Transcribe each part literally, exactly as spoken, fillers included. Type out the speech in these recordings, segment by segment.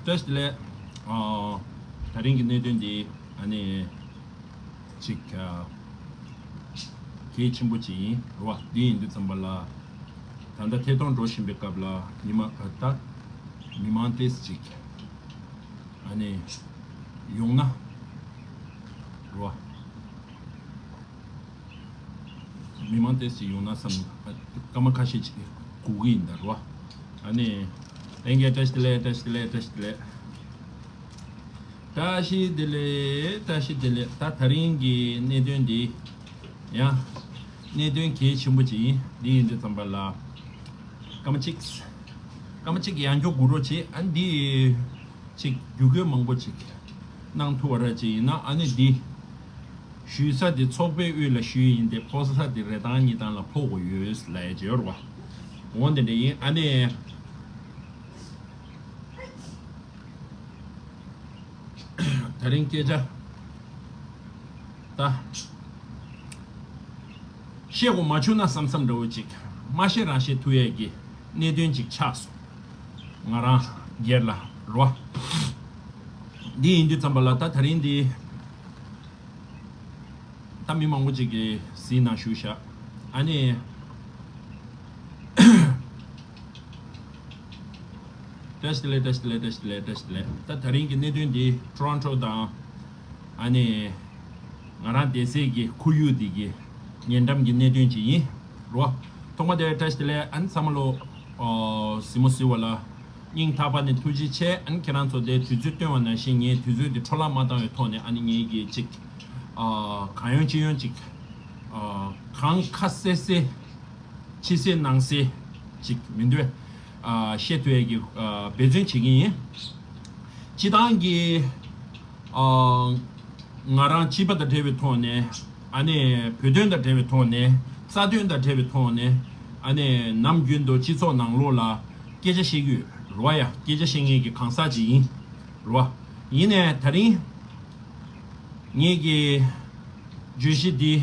བཀྲ་ཤིས་བདེ་ལེགས། ཨ། ད་རིང་གི་གནད་དོན་འདི་ཨ་ནི་ཅིག་ཨ། གལ་ཆེན་པོ་ཅིག་ཡིན་རེད་བ། འདི་ཡིན་དུས་ཙམ་པ་ལ་ད་ལྟ་ཐད་གཏོང་འགྲོ་བཞིན་པའི་སྐབས་ལ་མི་མང་ད་མི་མང་ཏོག་ཙམ་ཅིག་ཨ་ནི་ཡོང་ན་རེད་བ། མི་མང་ཏོག་ཙམ་ཡོང་ན་བསམ། སྐར་མ་ཁ་ཤས་ཅིག་སྒུག་གི་ཡིན་ད་རེད་བ། ཨ་ནི། ལྷན་རྒྱས་བཀྲ་ཤིས་བདེ་ལེགས། བཀྲ་ཤིས་བདེ་ལེགས། བཀྲ་ཤིས་བདེ་ལེགས། བཀྲ་ཤིས་བདེ་ལེགས། བཀྲ་ཤིས་བདེ་ལེགས། ད་ད་རིང་གི་གནད་དོན་འདི་ཡང་གནད་དོན་གལ་ཆེན་པོ་ཅིག་ཡིན། འདི་ཡིན་དུས་ཙམ་པ་ལ་སྐར་མ་གཅིག་སྐར་མ་གཅིག་ཡང་སྐྱོར་སྒུག་རོགས་བྱེད། ཨ་འདི་ཅིག་བསྒྱུར་བཀོད་མང་པོ་ཅིག་གནང་ཐུབ་པ་ར་ཅིག་ཡིན་ན། ཨ་ནི་འདི་ཞུ་ས་འདི་ཚོགས་པའི་དབུས་ལ་ཞུས་ཡིན་ཏེ། ཕོག་ས་འདི་རེ་ཐང་གཉིས་ཐང་ལ་ཕོག་དགོས་ཡོད་ལབ་ཡ་ཅིག་ཡོད་རེད་བ། འོ་འདི་འདྲ་ཡིན། ཨ་ནི། ད་རིང་སྐད་ཆ་ད་བཤད་དགོས་མ་བྱུང་ན་བསམ་བསམ་འདྲ་བོ་ཅིག་མ་བཤད་རང་བཤད་ཐུབ་ཡས་ཀྱི་གནད་དོན་ཅིག་ཆགས་སོང་། ང་རང་སྒེར་ལ་རོ། འདི་ཡིན་དུས་ཙམ་པ་ལ་ད་ད་རིང་འདི་ད་མི་མང་པོ་ཅིག་གིས་གཟིགས་གནང་བཞུགས་ཤག་ཨ་ནི། བཀྲ་ཤིས་བདེ་ལེགས། བཀྲ་ཤིས་བདེ་ལེགས། བཀྲ་ཤིས་བདེ་ལེགས། བཀྲ་ཤིས་བདེ་ལེགས། ད་ད་རིང་གི་གནད་དོན་འདི་ཊོ་རོན་ཊོ་དང་ཨ་ནི་ང་རང་བསྡད་སའི་གི་ཁོར་ཡུག་འདི་གི་ཉེ་འགྲམ་གྱི་གནད་དོན་ཅིག་ཡིན་རོ། ཐོག་མ་དེ་བཀྲ་ཤིས་བདེ་ལེགས། ཨ་ནི་ཚང་མ་ལོ་གཟིགས་མོ་གཟིགས་པ་ལ་སྙིང་ཐག་པ་ནས་ཐུགས་རྗེ་ཆེ། ཨ་ནི་ཁྱེད་རང་ཚོ་དེ་དུས་ཚོད་བཏོན་པ་ནང་བཞིན་ངས་དུས་ཚོད་འདི་འཕྲོ་བརླག་མ་བཏང་བའི་ཐོག་ནས་ཨ་ནི་ངས་གི་ཅིག་གང་ཡོང་ཅི་ཡོང་ཅིག་གང་ཁ་གསལ་གསལ་ཕྱི་གསལ་ནང་གསལ་ཅིག་མི་འདུག་བཤད་ཐུབ་ཡས་ཀྱི་འབད་བརྩོན་བྱེད་ཀྱི་ཡིན། སྤྱི་བཏང་གི་ང་རང་སྤྱི་པ་དང་འབྲེལ་བའི་ཐོག་ནས། ཨ་ནི་བོད་དོན་དང་འབྲེལ་བའི་ཐོག་ནས། རྩ་དོན་དང་འབྲེལ་བའི་ཐོག་ནས། ཨ་ནི་ནམ་རྒྱུན་དུ་སྤྱི་ཚོགས་ནང་ལོགས་ལ་སྐད་ཆ་བཤད་ཀྱི་ཡོད་རེད་བ། ཡ་སྐད་ཆ་བཤད་མཁན་གྱི་གང་ཟག་ཅིག་ཡིན་རེད་བ། ཡིན་ནའི་ད་རིང་ངེད་ཀྱི་བརྗོད་གཞི་འདི་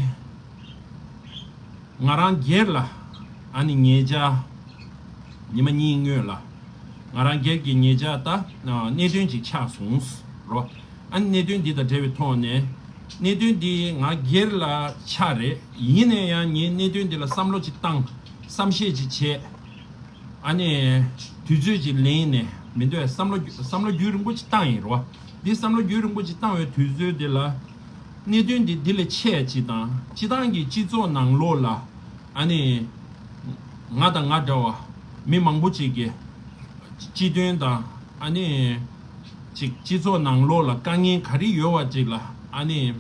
ང་རང་སྒེར་ལ་ཨ་ནི་ཉེ་ཆར་ཉི་མ་གཉིས་སྔོན་ལ་ང་རང་སྒེར་གྱི་ཉེ་ཆར་ད་གནད་དོན་ཅིག་ཆགས་སོང་རོ། ཨ་ནི་གནད་དོན་འདི་དང་འབྲེལ་བའི་ཐོག་ནས། གནད་དོན་འདི་ང་སྒེར་ལ་ཆགས་རེད། ཡིན་ནའི་ཡང་ངས་གནད་དོན་འདི་ལ་བསམ་བློ་ཅིག་བཏང་བསམ་ཤེས་ཅིག་བྱས། ཨ་ནི་དུས་ཚོད་ཅིག་ལེན་ནས་མི་འདོད་བསམ་བློ་བསམ་བློ་རྒྱུན་རིང་པོ་ཅིག་བཏང་ཡིན་རོ། འདི་བསམ་བློ་རྒྱུན་རིང་པོ་ཅིག་བཏང་བའི་དུས་ཚོད་འདི་ལ་གནད་དོན་འདི་འདི་ལས་ཆེ་ཅིག་དང་། སྤྱི་བཏང་གི་སྤྱི་ཚོགས་ནང་ལོགས་ལ་ཨ་ནི་ང་དང་ང་འདྲ་བ་མི་མང་པོ་ཅིག་གི་སྤྱི་དོན་དང་། ཨ་ནི་ཅིག་སྤྱི་ཚོགས་ནང་ལོགས་ལ་དཀའ་ངལ་ག་རེ་ཡོད་པ་ཅིག་ལ་ཨ་ནི་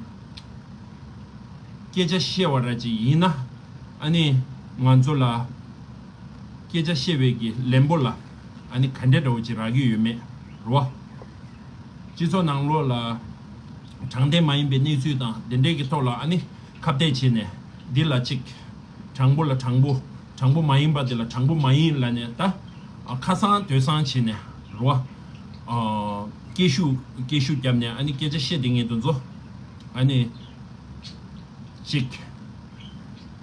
སྐད་ཆ་བཤད་པ་ར་ཅིག་ཡིན་ན། ཨ་ནི་ང་ཚོ་ལ་སྐད་ཆ་བཤད་པའི་གི་ལན་པོ་ལ་ཨ་ནི་ག་འདྲ་འདྲ་བོ་ཅིག་རག་གི་ཡོད་མེད་རོ། སྤྱི་ཚོགས་ནང་ལོགས་ལ་དྲང་བདེན་མ་ཡིན་པའི་གནས་ཚུལ་དང་དེ་འདྲའི་གི་ཐོག་ལ་ཨ་ནི་ཁ་གཏད་བྱས་ནས་འདི་ལ་ཅིག་དྲང་པོ་ལ་དྲང་པོ། དྲང་པོ་མ་ཡིན་པ་དེ་ལ་དྲང་པོ་མ་ཡིན་ལབ་ནས་ད་ཨ་ཁ་སང་དོད་སང་བྱས་ནས་རོ། ཨ་སྐད་ཤུགས་སྐད་ཤུགས་བརྒྱབ་ནས་ཨ་ནི་སྐད་ཆ་བཤད་བསྡད་མཁན་དེ་ཚོ་ཨ་ནི་ཅིག་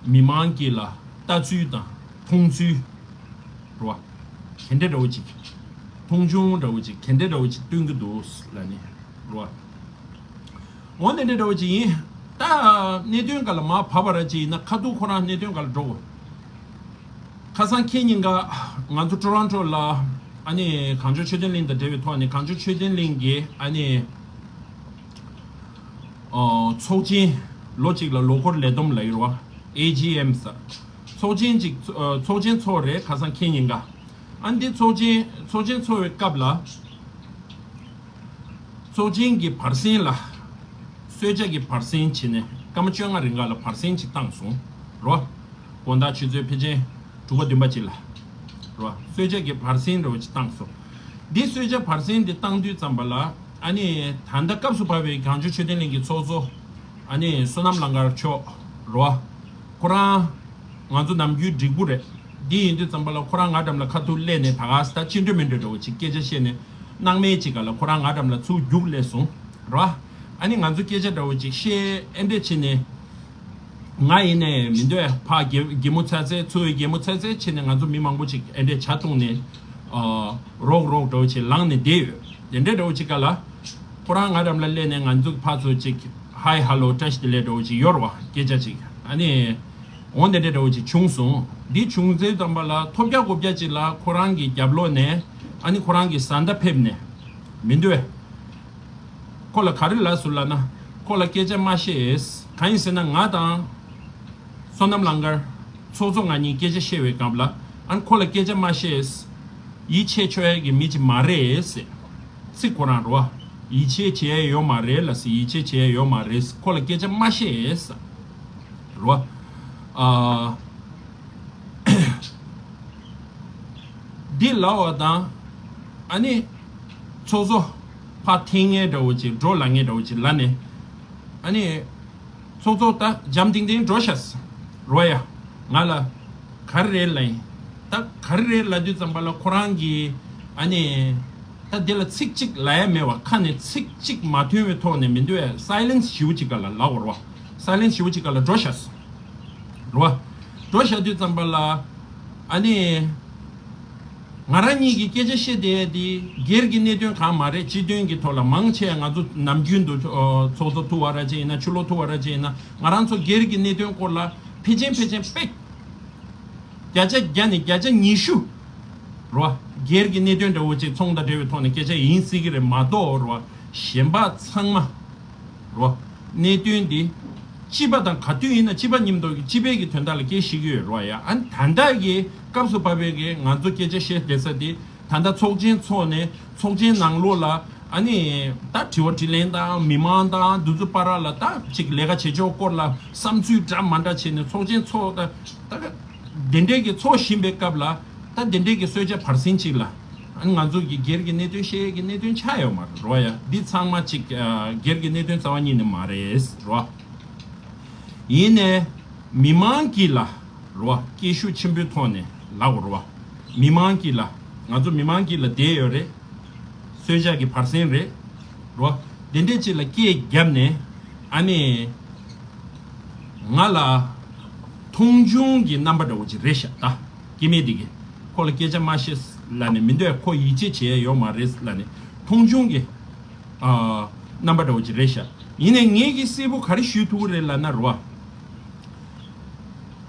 མི་མང་གི་ལ་ལྟ་ཚུལ་དང་མཐོང་ཚུལ་རོ། ག་འདྲ་འདྲ་བོ་ཅིག་མཐོང་ཆུང་འདྲ་བོ་ཅིག་ག་འདྲ་འདྲ་བོ་ཅིག་སྟོན་གྱི་འདུག་ལབ་ནས་རོ། འོ་དེ་འདྲ་འདྲ་བོ་ཅིག་ཡིན། ད་གནད་དོན་སྒང་ལ་མར་བབས་པ་ར་ཅིག་ཡིན་ན་ཁ་ཐུག་ཁོ་རང་གནད་དོན་སྒང་ལ་འགྲོ་དགོས། ཁ་སང་ཁེ་ཉིན་ཀ་ང་ཚོ་ཊོ་རོན་ཊོ་ལ་ཨ་ནི་གངས་ལྗོངས་ཆོས་ལྡན་གླིང་དང་འབྲེལ་བའི་ཐོག་ནས་གངས་ལྗོངས་ཆོས་ལྡན་གླིང་གི་ཨ་ནི་ཨོ་ཚོགས་ཆེན་ལོ་གཅིག་ལ་ལོ་འཁོར་ལས་བསྡོམས་ལ་ཡོད་ར། ཨེ་ཇི་ཨེམ་ཟེར། ཚོགས་ཆེན་ཅིག་ཨོ་ཚོགས་ཆེན་ཚོགས་རེད། ཁ་སང་ཁེ་ཉིན་ཀ་ཨ་འདི་ཚོགས་ཆེན་ཚོགས་ཆེན་ཚོགས་པའི་སྐབས་ལ། ཚོགས་ཆེན་གྱི་བར་གསེང་ལ། གསོལ་ཇ་གྱི་བར་གསེང་བྱས་ནས་སྐར་མ་བཅོ་ལྔ་རིང་ག་ལ་བར་གསེང་ཅིག་བཏང་སོང་རོ། དགོང་དག་ཆུ་ཚོད་ཕལ་ཆེར་དྲུག་པ་བདུན་པ་ཅིག་ལ་རོ། གསོལ་ཇ་གྱི་བར་གསེང་འདྲ་བོ་ཅིག་བཏང་སོང་། འདི་གསོལ་ཇ་བར་གསེང་འདི་བཏང་དུས་ཙམ་པ་ལ་ཨ་ནི་ད་ལྟ་སྐབས་སུ་བབས་པའི་གངས་ལྗོངས་ཆོས་ལྡན་གླིང་གི་ཚོགས་གཙོ་ཨ་ནི་བསོད་ནམས་གླང་དཀར་མཆོག་རོ། ཁོ་རང་ང་ཚོ་ནམ་རྒྱུན་འགྲིག་པོ་རེད། འདི་ཡིན་དུས་ཙམ་པ་ལ་ཁོ་རང་ང་འགྲམ་ལ་ཁ་ཐུག་སླེབས་ནས་ད་ག་ས་ད་ཅི་འདྲ་མི་འདྲ་འདྲ་བོ་ཅིག་སྐད་ཆ་བཤད་ནས་སྣང་མེད་ཅིག་ག་ལ་ཁོ་རང་ང་འགྲམ་ལ་ཚུར་རྒྱུགས་སླེབས་སོང་རོ། ཨ་ནི་ང་ཚོ་སྐད་ཆ་འདྲ་བོ་ཅིག་བཤད་ཨེ་འདྲས་བྱས་ནས་ང་ཡིན་ནས་མི་འདོད་ཕ་གི་གད་མོ་ཚ་ཚ་ཚུར་གད་མོ་ཚ་ཚ་བྱས་ནས་ང་ཚོ་མི་མང་པོ་ཅིག་ཨེ་འདྲས་ཇ་བཏུང་ནས་ཨ་རོགས་རོགས་འདྲ་བོ་ཅིག་ལངས་ནས་བསྡད་ཡོད། དེ་འདྲའི་འདྲ་བོ་ཅིག་ག་ལ། ཁོ་རང་ང་འགྲམ་ལ་སླེབས་ནས་ང་ཚོ་ཕར་ཚུར་ཅིག་ཧའི་ཧ་ལོ་བཀྲ་ཤིས་བདེ་ལེགས་འདྲ་བོ་ཅིག་ཡོད་རེད་བ། སྐད་ཆ་ཅིག་ཨ་ནི། འོ་དེ་འདྲའི་འདྲ་བོ་ཅིག་བྱུང་སོང་། འདི་བྱུང་ཚེ་ཙམ་པ་ལ་ཐོབ་རྒྱག་གོ་རྒྱག་ཅིག་ལ་ཁོ་རང་གི་རྒྱབ་ལོགས་ནས་ཨ་ནི་ཁོ་རང་གི་བཟའ་ཟླ་ཕེབས་ནས་མི་འདུག་གས། ཁོ་ལ་ག་རེ་ལབ་སོང་ལབ་ན། ཁོ་ལ་སྐད་ཆ་མ་བཤད། གང་ཡིན་ཟེར་ན་ང་དང་། བསོད་ནམས་ལང་ཀར། ཚོགས་གཙོ་ང་གཉིས་སྐད་ཆ་བཤད་པའི་སྐབས་ལ་ཨ་ནི་ཁོ་ལ་སྐད་ཆ་མ་བཤད། ཡིད་ཆེས་ཆོག་ཡ་གི་མི་ཅིག་མ་རེད་ཟེར། ཚིག་ཁོ་རང་རེད་བ། ཡིད་ཆེས་བྱེད་ཡ་ཡོད་མ་རེད་ལབ་ཟེར། ཡིད་ཆེས་བྱེད་ཡ་ཡོད་མ་རེད་ཟེར། ཁོ་ལ་སྐད་ཆ་མ་བཤད་ཟེར། རེད་བ། ཨ། འདི་ལབ་པ་དང་། ཨ་ནི། ཚོགས་གཙོ། ཕར་འཐེན་མཁན་འདྲ་བོ་ཅིག་འགྲོ་ལབ་མཁན་འདྲ་བོ་ཅིག་ལབ་ནས། ཨ་ནི། ཚོགས་གཙོ་ད་འཇམ་ཐིང་ཐིང་འགྲོ་ཤག་ཟེར། རེད་བ་ཡ། ང་ལ། ག་རེ་རེད་ལབ་ཡིན། ད་ག་རེ་རེད་ལབ་དུས་ཙམ་པ་ལ་ཁོ་རང་གིས། ཨ་ནི། ད་འདི་ལ་ཚིག་གཅིག་ལབ་ཡ་མེད་བ། ཁ་ནས་ཚིག་གཅིག་མ་ཐོན་པའི་ཐོག་ནས་མི་འདུག་གས། སའི་ལེན་སི་ཞེ་པོ་ཅིག་སྒང་ལ་ལབ་པ་རེད་བ། སའི་ལེན་སི་ཞེ་པོ་ཅིག་སྒང་ལ་འགྲོ་ཤག་ཟེར། རེད་བ། འགྲོ་བཞག་དུས་ཙམ་པ་ལ། ཨ་ནི། ང་རང་གཉིས་ཀྱིས་སྐད་ཆ་བཤད་བསྡད་ཡ་དེ་སྒེར་གྱི་གནད་དོན་གང་མ་རེད། སྤྱི་དོན་གྱི་ཐོག་ལ་མང་ཆེ་ང་ཚོ་ནམ་རྒྱུན་དུ་ཨོ་ཚོགས་གཙོ་ཐུག་པ་ར་ཅིག་ཡིན་ན། ཕྱི་ལོགས་ཐུག་པ་ར་ཅིག་ཡིན་ན། ང་རང་ཚོ་སྒེར་གྱི་གནད་དོན་སྐོར་ལ་ཕལ་ཆེར་ཕལ་ཆེར་དཔེ་བརྒྱ་ཆ་བརྒྱ་ནས་བརྒྱ་ཆ་ཉི་ཤུ་རེད་བ། སྒེར་གྱི་གནད་དོན་འདྲ་བོ་ཅིག་ཚོང་དང་འབྲེལ་བའི་ཐོག་ནས་སྐད་ཆ་ཡིན་སྲིད་ཀྱི་རེད་མ་གཏོགས་རེད་བ། གཞན་པ་ཚང་མ། རོ། གནད་དོན་འདི། སྤྱི་པ་དང་ག་དུས་ཡིན་ན་སྤྱི་པ་མཉམ་དུ་སྤྱི་པའི་གི་དོན་དག་ལ་སྐད་ཤེས་ཀྱི་ཡོད་རོ་ཡ། ཨ་ནི་ད་ལྟ་གི་སྐབས་སུ་བབས་པའི་གི་ང་ཚོ་སྐད་ཆ་བཤད་བསྡད་ས་འདི། ད་ལྟ་ཚོགས་ཆེན་ཚོགས་ནས་ཚོགས་ཆེན་ནང་ལོགས་ལ་ཨ་ནི་ད་དྲི་བ་དྲིས་ལན་དང་མི་མང་དང་འདི་ཚོ་བར་ལ་ད་ཅིག་ལས་ཀ་བྱེད་ཕྱོགས་སྐོར་ལ་བསམ་ཚུལ་འདྲ་མ་འདྲ་བྱས་ནས་ཚོགས་ཆེན་ཚོགས་ད་ད་ག་དེ་འདྲའི་གི་ཚོགས་བཞིན་པའི་སྐབས་ལ། ད་དེ་འདྲའི་གི་གསོལ་ཇ་བར་གསེང་ཅིག་ལ། ཨ་ནི་ང་ཚོ་གི་སྒེར་གྱི་གནད་དོན་བཤད་ཡས་ཀྱི་གནད་དོན་ཆགས་ཡོད་མ་རེད་རོ་ཡ། འདི་ཚང་མ་ཅིག་ཨ་སྒེར་གྱི་གནད་དོན་རྩ་བ་ཉིད་ནས་མ་རེད་རོ། ཡིན་ནའི་མི་མང་གིས་ལ་རོ་སྐད་ཤུགས་ཆེན་པོའི་ཐོག་ནས་ལབ་དགོས་རོ། མི་མང་གིས་ལ། ང་ཚོ་མི་མང་གིས་ལ་བསྡད་ཡོད་རེད། གསོལ་ཇ་གི་བར་གསེང་རེད་རོ། དེ་འདྲས་ཅིག་ལ་སྐད་བརྒྱབ་ནས་ཨ་ནི། ང་ལ་མཐོང་ཆུང་གི་རྣམ་པ་འདྲ་བོ་ཅིག་རེད་ཤག་ད། སྐྱེ་དམན་དེ་གིས་ཁོ་ལ་སྐད་ཆ་མ་བཤད་ལབ་ནས་མི་འདོད། ཁོ་ཡིད་ཆེས་བྱེད་ཡ་ཡོད་མ་རེད་ལབ་ནས་མཐོང་ཆུང་གི་ཨ་རྣམ་པ་འདྲ་བོ་ཅིག་རེད་ཤག་ཡིན་ནའི་ངས་ཀྱིས་གསལ་པོ་ག་རེ་ཞུ་ཐུབ་ཀྱི་རེད་ལབ་ན་རོ།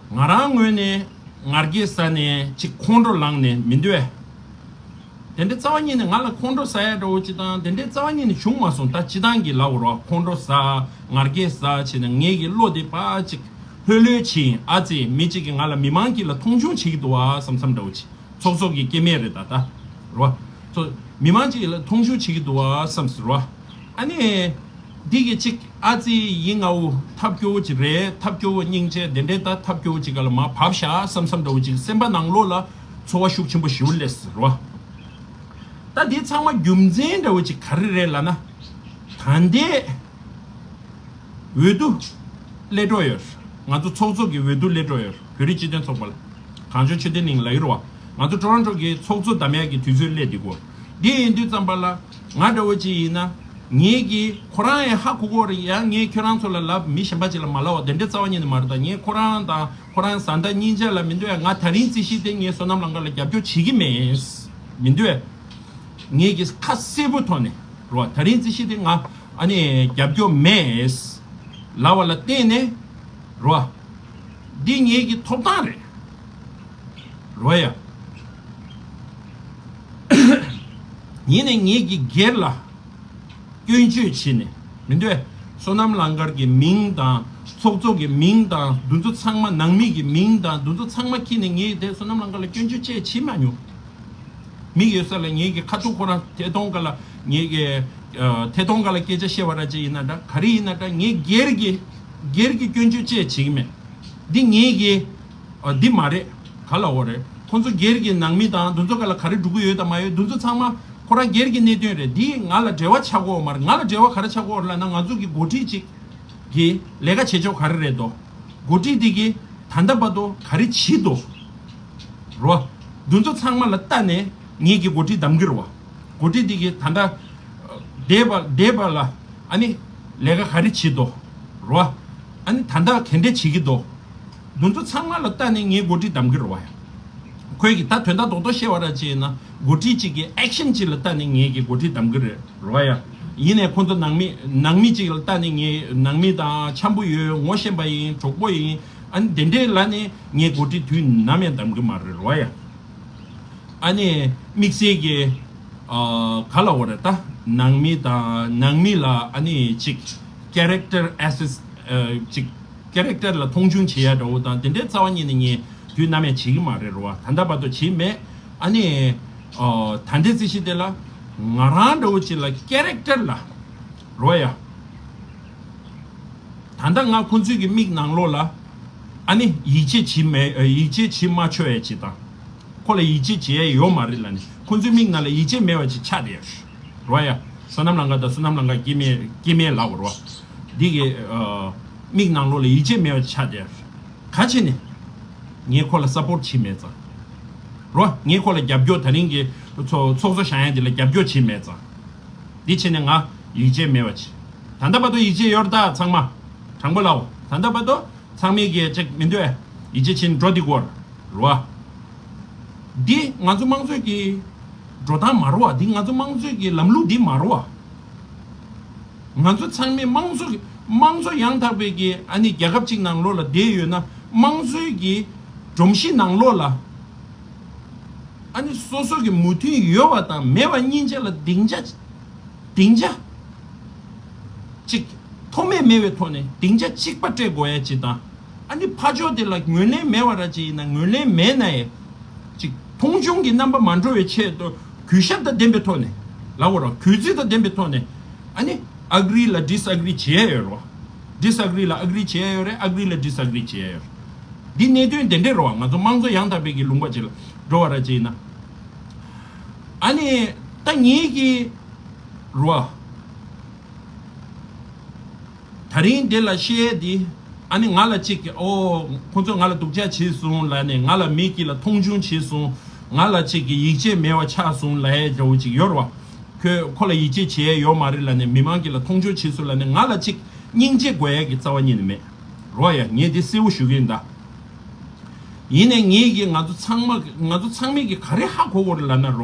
ང་རང་ངོས་ནས་ང་རྒྱལ་ཟ་ནས་ཅིག་ཁོང་ཁྲོ་ལངས་ནས་མི་འདོད། དེ་འདྲའི་རྩ་བ་ཉིད་ནས་ང་ལ་ཁོང་ཁྲོ་ཟ་ཡ་འདྲ་བོ་ཅིག་དང་དེ་འདྲའི་རྩ་བ་ཉིད་ནས་བྱུང་མ་སོང་། ད་སྤྱི་བཏང་གི་ལབ་དགོས་རེད་བ། ཁོང་ཁྲོ་ཟ། ང་རྒྱལ་ཟ་བྱས་ནས་ངེད་ཀྱི་བློ་དེ་ཕར་ཅིག་ལྷོད་ལྷོད་བྱས། ཨ་ཙི་མི་གཅིག་གིས་ང་ལ་མི་མང་གཅིག་ལ་མཐོང་ཆུང་བྱེད་ཀྱི་འདུག་བ་བསམ་བསམ་འདྲ་བོ་ཅིག་ཚོགས་གཙོ་གི་སྐྱེ་དམན་རེད་ད་ད། རེད་བ། ཚོ། མི་མང་གཅིག་ལ་མཐོང་ཆུང་བྱེད་ཀྱི་འདུག་བ་བསམ་ཟེར་བ། ཨ་ནི། འདི་གི་ཅིག་ཨ་ཙི་ཡིན་ངའོ་ཐབས་སྐྱོ་བོ་ཅིག་རེད། ཐབས་སྐྱོ་བོ་སྙིང་རྗེ་དེ་འདྲའི་ད་ཐབས་སྐྱོ་བོ་ཅིག་ག་ལ་མར་བབས་ཤག་བསམ་བསམ་འདྲ་བོ་ཅིག་སེམས་པ་ནང་ལོགས་ལ་ཚོར་བ་ཤུགས་ཆེན་པོ་ཞེ་པོ་སླེབས་ཟེར་བ། ད་འདི་ཚང་མ་རྒྱུ་མཚན་འདྲ་བོ་ཅིག་ག་རེ་རེད་ལབ་ན། ད་ལྟའི་འོས་བསྡུ་སླེབས་འགྲོ་ཡོད། ང་ཚོ་ཚོགས་གཙོ་གི་འོས་བསྡུ་སླེབས་འགྲོ་ཡོད། བོད་རིགས་སྤྱི་མཐུན་ཚོགས་པ་ལ། གངས་ལྗོངས་ཆོས་ལྡན་གླིང་ལབ་ཀྱི་རེད་བ། ང་ཚོ་ཊོ་རོན་ཊོ་གི་ཚོགས་གཙོ་བདམས་ཡག་གི་དུས་ཚོད་སླེབས་འདུག་གོ། འདི་ཡིན་དུས་ཙམ་པ་ལ་ང་འདྲ་བོ་ཅིག་ཡིན་ན། ངེད་ཀྱིས་ཁོ་རང་ཡང་ཧ་གོ་གོ་རེད། ཡང་ངས་ཁྱོད་རང་ཚོ་ལ་ལབ། མི་གཞན་པ་ཅིག་ལ་མ་ལབ་པ་དེ་འདྲའི་རྩ་བ་ཉིད་ནས་མ་རེད། ད་ངས་ཁོ་རང་དང་ཁོ་རང་བཟའ་ཟླ་གཉིས་ཆ་ལ་མི་འདོད་ཡ། ང་ད་རིང་རྩིས་གཞི་དེ་ངས་བསོད་ནམས་ལང་ཀར་ལ་རྒྱབ་སྐྱོར་བྱེད་ཀྱི་མེད། མི་འདོད་ཡ། ངེད་ཀྱིས་ཁ་གསལ་པོ་ཐོག་ནས་རོ། ད་རིང་རྩིས་གཞི་དེ་ང་ཨ་ནི་རྒྱབ་སྐྱོར་མེད་ལབ་པ་ལ་བརྟེན་ནས་རོ། འདི་ངེད་ཀྱི་ཐོབ་ཐང་རེད། རོ་ཡ། ཡིན་ནའི་ངེད་ཀྱི་སྒེར་ལ་སྐྱོན་བརྗོད་བྱས་ནས་མི་འདོད། བསོད་ནམས་ལང་ཀར་གྱི་མིང་དང་ཚོགས་གཙོ་གི་མིང་དང་འདི་ཚོ་ཚང་མ། ནང་མི་གི་མིང་དང་འདི་ཚོ་ཚང་མ་ཁྱེར་ནས་ངས་དེ་བསོད་ནམས་ལང་ཀར་ལ་སྐྱོན་བརྗོད་ཅིག་བྱེད་མ་མྱོང་། མི་ཡོད་ས་ལ་ངེད་ཀྱི་ཁ་ཐུག་ཁོ་རང་ཐད་གཏོང་སྒང་ལ་ངེད་ཀྱི་ཨ་ཐད་གཏོང་སྒང་ལ་སྐད་ཆ་བཤད་པ་ར་ཅིག་ཡིན་ན་འདྲ། ག་རེ་ཡིན་ན་འདྲ། ངས་སྒེར་གྱི་སྒེར་གྱི་སྐྱོན་བརྗོད་ཅིག་བྱེད་ཀྱི་མེད། འདི་ངེད་ཀྱི་ཨ་འདི་མ་རེད། ག་ལབ་དགོས་རེད། ཁོང་ཚོ་སྒེར་གྱི་ནང་མི་དང་འདི་ཚོ་སྒང་ལ་ག་རེ་འགྲོ་གི་ཡོད་དང་མ་ཡོད་འདི་ཚོ་ཚང་མ་ཁོ་རང་སྒེར་གྱི་གནད་དོན་རེད། འདི་ང་ལ་འབྲེལ་བ་ཆགས་ཀྱི་ཡོད་མ་རེད། ང་ལ་འབྲེལ་བ་ག་རེ་ཆགས་ཀྱི་ཡོད་རེད་ལབ་ན། ང་ཚོ་གི་འགོ་ཁྲིད་ཅིག་གི་ལས་ཀ་བྱེད་ཕྱོགས་ག་རེ་རེད་དོ། འགོ་ཁྲིད་འདི་གིས་ད་ལྟ་བར་དུ་ག་རེ་བྱེད་དོ། རོ། འདི་ཚོ་ཚང་མ་ལ་ལྟ་ནས་ངེད་ཀྱི་འགོ་ཁྲིད་བདམས་ཀྱི་རེད་བ། འགོ་ཁྲིད་འདི་གིས་ད་ལྟ་འདས་པ་འདས་པ་ལ་ཨ་ནི་ལས་ཀ་ག་རེ་བྱེད་དོ། རོ། ཨ་ནི་ད་ལྟ་ག་འདྲས་བྱེད་ཀྱི་འདུག་འདི་ཚོ་ཚང་མ་ལ་ལྟ་ནས་ངའི་འགོ་ཁྲིད་བདམས་ཀྱི་རེད་བ། ཁོས་ཀྱི་ད་དོན་དག་རྡོག་རྡོག་བཤད་པ་ར་ཅིག་ཡིན་ན་འགོ་ཁྲིད་ཅིག་གི་ཨེག་ཤན་ཅིག་ལ་ལྟ་ནས་ངས་ཀྱི་འགོ་ཁྲིད་གདམ་གི་རེད་རོ་ཡ། ཡིན་ནས་ཁོང་ཚོ་ནང་མི་ནང་མི་ཅིག་ལ་ལྟ་ནས་ངས་ནང་མི་དང་འཆམ་པོ་ཡོད་ངོ་ཤེས་པ་ཡིན་གྲོགས་པོ་ཡིན། ཨ་ནི་དེ་འདྲས་ལ་ནི་ངས་འགོ་ཁྲིད་དུས་ནམ་ཡང་གདམ་གི་མ་རེད་རོ་ཡ། ཨ་ནི་དམིགས་བསལ་གྱི་ཨ་ག་ལ་འོ་རེད་ད། ནང་མི་དང་ནང་མི་ལ་ཨ་ནི་ཅིག་character assess ཅིག་character ལ་མཐོང་ཆུང་བྱེད་ཡ་འདྲ་བོ་དང་དེ་འདྲའི་རྩ་བ་ཉིད་ནས་ངས་དུས་ནམ་ཡང་བྱེད་ཀྱི་མ་རེད་རོ་བ། ད་ལྟ་བར་དུ་བྱེད་མེད། ཨ་ནི་ཨ་ད་ལྟའི་རྩིས་གཞི་དེ་ལ་ང་རང་འདྲ་བོ་ཅིག་ལ་character ལ་རོ་ཡ། ད་ལྟ་ང་ཁོང་ཚོའི་གི་མིག་ནང་ལོགས་ལ་ཨ་ནི་ཡིད་ཆེས་བྱེད་མེད་ཡིད་ཆེས་བྱེད་མ་ཆོག་ཡ་ཅིག་དང་། ཁོ་ལ་ཡིད་ཆེས་བྱེད་ཡ་ཡོད་མ་རེད་ལབ་ནས་ཁོང་ཚོའི་མིག་ནང་ལ་ཡིད་ཆེས་མེད་པ་ཅིག་ཆགས་བསྡད་ཡོད་རོ་ཡ། བསོད་ནམས་ལང་ཀ་དང་བསོད་ནམས་ལང་ཀ་སྐྱེ་དམན་སྐྱེ་དམན་ལབ་རོ། འདི་གི་ཨ་མིག་ནང་ལོགས་ལ་ཡིད་ཆེས་མེད་པ་ཅིག་ཆགས་བསྡད་ཡོད། ག་བྱས་ནས་ངས་ཁོ་ལ་སབ་པོར་བྱེད་མེད་ཙང་། རོ། ངས་ཁོ་ལ་རྒྱབ་སྐྱོར་ད་རིང་གི་ཚོགས་ཚོགས་གཙོ་བཞེངས་ཡ་འདི་ལ་རྒྱབ་སྐྱོར་བྱེད་མེད་ཙང་། འདི་བྱས་ནས་ང་ཡིད་ཆེས་མེད་པ་བྱེད། ད་ལྟ་བར་དུ་ཡིད་ཆེས་ཡོད་རེད་ད་ཚང་མ། དྲང་པོ་ལབ། ད་ལྟ་བར་དུ་ཚང་མས་ཀྱི་ཅིག་མི་འདོད། ཡིད་ཆེས་བྱེད་འགྲོ་འདི་སྐོར། རོ། འདི་ང་ཚོ་དམངས་གཙོའི་གི་འགྲོ་སྟངས་མ་རོ་བ། འདི་ང་ཚོ་དམངས་གཙོའི་གི་ལམ་ལུགས་འདི་མ་རོ་བ། ང་ཚོ་ཚང་མས་དམངས་གཙོ་གི་དམངས་གཙོ་ཡང་དག་པའི་གི་ཨ་ནི་རྒྱལ་ཁབ་ཅིག་ནང་ལོགས་ལ་བསྡད་ཡོད་ན་དམངས་གཙོའི་གི་སྒྲོམ་གཞི་ནང་ལོགས་ལ་ཨ་ནི་སོ་སོ་གི་མོས་མཐུན་ཡོད་པ་དང་མེད་པ་གཉིས་ཆ་ལ་སྡིངས་ཆ་སྡིངས་ཆ་གཅིག་ཐོགས་མེད་མེད་པའི་ཐོག་ནས་སྡིངས་ཆ་གཅིག་པ་སྤྲད་དགོས་ཡ་ཅིག་དང་། ཨ་ནི་ཕར་ཕྱོགས་དེ་ལ་ངོས་ལེན་མེད་པ་ར་ཅིག་ཡིན་ན་ངོས་ལེན་མེད་ན་ཡང་ཅིག་མཐོང་ཆུང་གི་རྣམ་པ་མ་འགྲོ་བའི་ཆེད་དུ་གུས་ཞབས་དང་ལྡན་པའི་ཐོག་ནས་ལབ་དགོས་ར། གུས་བརྩི་དང་ལྡན་པའི་ཐོག་ནས་ཨ་ནི་ཨ་གྷི་རི་ལ་ཌིས་ཨ་གྷི་རི་བྱེད་ཡ་ཡོད་རོ། ཌིས་ཨ་གྷི་རི་ལ་ཨ་གྷི་རི་བྱེད་ཡ་ཡོད་རེད། ཨ་གྷི་རི་ལ་ཌིས་ཨ་གྷི་རི་བྱེད་ཡ་ཡོད་རེད། འདི་གནད་དོན་དེ་འདྲས་རོ། ང་ཚོ་དམངས་གཙོ་ཡང་དག་པའི་གི་ལུང་པ་ཅིག་ལ་འགྲོ་བ་ར་ཅིག་ཡིན་ན། ཨ་ནི་ད་ངེད་ཀྱི་རོ། ད་རིང་འདི་ལ་བཤད་འདི། ཨ་ནི་ང་ལ་གཅིག་གིས་ཨོ་ཁོང་ཚོས་ང་ལ་སྡུག་ཅག་བྱས་སོང་ལབ་ནས་ང་ལ་མི་གཅིག་ལ་མཐོང་ཆུང་བྱས་སོང་། ང་ལ་གཅིག་གིས་ཡིད་ཆེས་མེད་པ་ཆགས་སོང་ལབ་ཡ་འདྲ་བོ་ཅིག་ཡོད་རེད་བ། ཁོས་ཁོ་ལ་ཡིད་ཆེས་བྱེད་ཡ་ཡོད་མ་རེད་ལབ་ནས་མི་མང་གཅིག་ལ་མཐོང་ཆུང་བྱས་སོང་ལབ་ནས་ང་ལ་གཅིག་སྙིང་རྗེ་དགོས་ཡ་གི་རྩ་བ་ཉིད་ནས་མེད་རེད་བ། ཡ་ངས་འདི་གསལ་བོ་ཞུ་གི་ཡིན་ད། ཡིན་ནའི་ངེད་ཀྱིས་ང་ཚོ་ཚང་མ་ང་ཚོ་ཚང་མས་ཀྱིས་ག་རེ་ཧ་གོ་དགོས་རེད་ལབ་ན་རེད་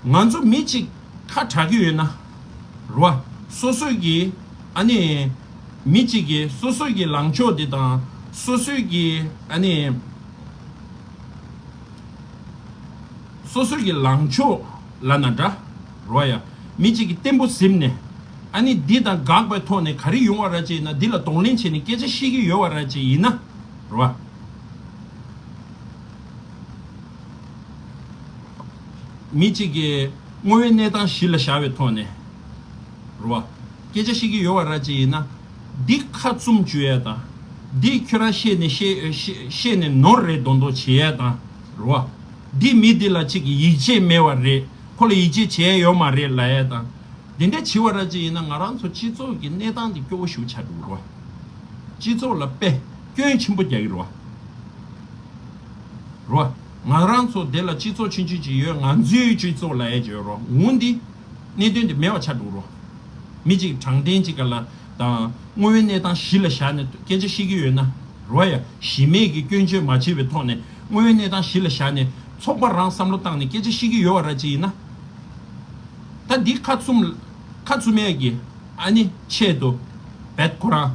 བ། ང་ཚོ་མི་གཅིག་ཁ་གྲག་གི་ཡོད་ན། རེད་བ། སོ་སོའི་གི་ཨ་ནི། མི་གཅིག་གིས་སོ་སོའི་གི་ལངས་ཕྱོགས་འདི་དང་། སོ་སོའི་གི་ཨ་ནི། སོ་སོའི་གི་ལངས་ཕྱོགས་ལབ་ན་འདྲ། རེད་བ་ཡ། མི་གཅིག་གིས་བརྟན་པོ་གཟིམས་ནས། ཨ་ནི་འདི་དང་འགག་པའི་ཐོག་ནས་ག་རེ་ཡོང་བ་ར་ཅིག་ཡིན་ན་འདི་ལ་གདོང་ལེན་བྱས་ནས་སྐད་ཆ་བཤད་ཀྱི་ཡོད་བ་ར་ཅིག་ཡིན་ན། རེད་བ། མི་གཅིག་གིས་དངོས་ཡོད་གནས་སྟངས་གཞི་ལ་བཞག་པའི་ཐོག་ནས། རེད་བ། སྐད་ཆ་བཤད་ཀྱི་ཡོད་བ་ར་ཅིག་ཡིན་ན། འདི་ཁ་བཙུམ་བཅུག་ཡ་དང་། འདི་ཁྱོད་རང་བཤད་ནས་བཤད་བཤད་བཤད་ནས་ནོར་རེད་མདོག་མདོག་བྱེད་ཡ་དང་། རེད་བ། འདི་མི་འདི་ལ་གཅིག་གིས་ཡིད་ཆེས་མེད་པ་རེད། ཁོ་ལ་ཡིད་ཆེས་བྱེད་ཡ་ཡོད་མ་རེད་ལབ་ཡ་དང་། འདི་འདྲ་བྱེད་བ་ར་ཅིག་ཡིན་ན་ང་རང་ཚོ་སྤྱི་ཚོགས་ཀྱི་གནས་སྟངས་འདི་སྐྱོ་བོ་ཞིག་ཆགས་འགྲོ་གི་རེད་བ། སྤྱི་ཚོགས་ལ་དཔེ་སྐྱོན་ཆེན་པོ་རྒྱག་གི་རེད་བ། རོ། ང་རང་ཚོ་དེ་ལ་སྤྱི་ཚོགས་ཆུང་ཆུང་ཅིག་ཡོད། ང་ཚོའི་སྤྱི་ཚོགས་ལ་ཡ་ཅིག་ཡོད་རོ། འོ་འདི་གནད་དོན་འདི་མེད་པ་ཆགས་འགྲོ་རོ། མི་གཅིག་དྲང་བདེན་གཅིག་ག་ལ་དང་དངོས་ཡོད་གནས་སྟངས་གཞི་ལ་བཞག་ནས་སྐད་ཆ་བཤད་ཀྱི་ཡོད་ན་རོ། ཡ་གཞི་མེད་ཀྱི་སྐྱོན་བརྗོད་མ་བྱས་པའི་ཐོག་ནས་དངོས་ཡོད་གནས་སྟངས་གཞི་ལ་བཞག་ནས་ཚོགས་པ་རང་བསམ་བློ་བཏང་ནས་སྐད་ཆ་བཤད་ཀྱི་ཡོད་པ་ར་ཅིག་ཡིན་ན། ད་འདི་ཁ་བཙུམ་ཁ་བཙུམ་ཡས་ཀྱི་ཨ་ནི་ཆེད་དུ་བེད་ཁོ་རང་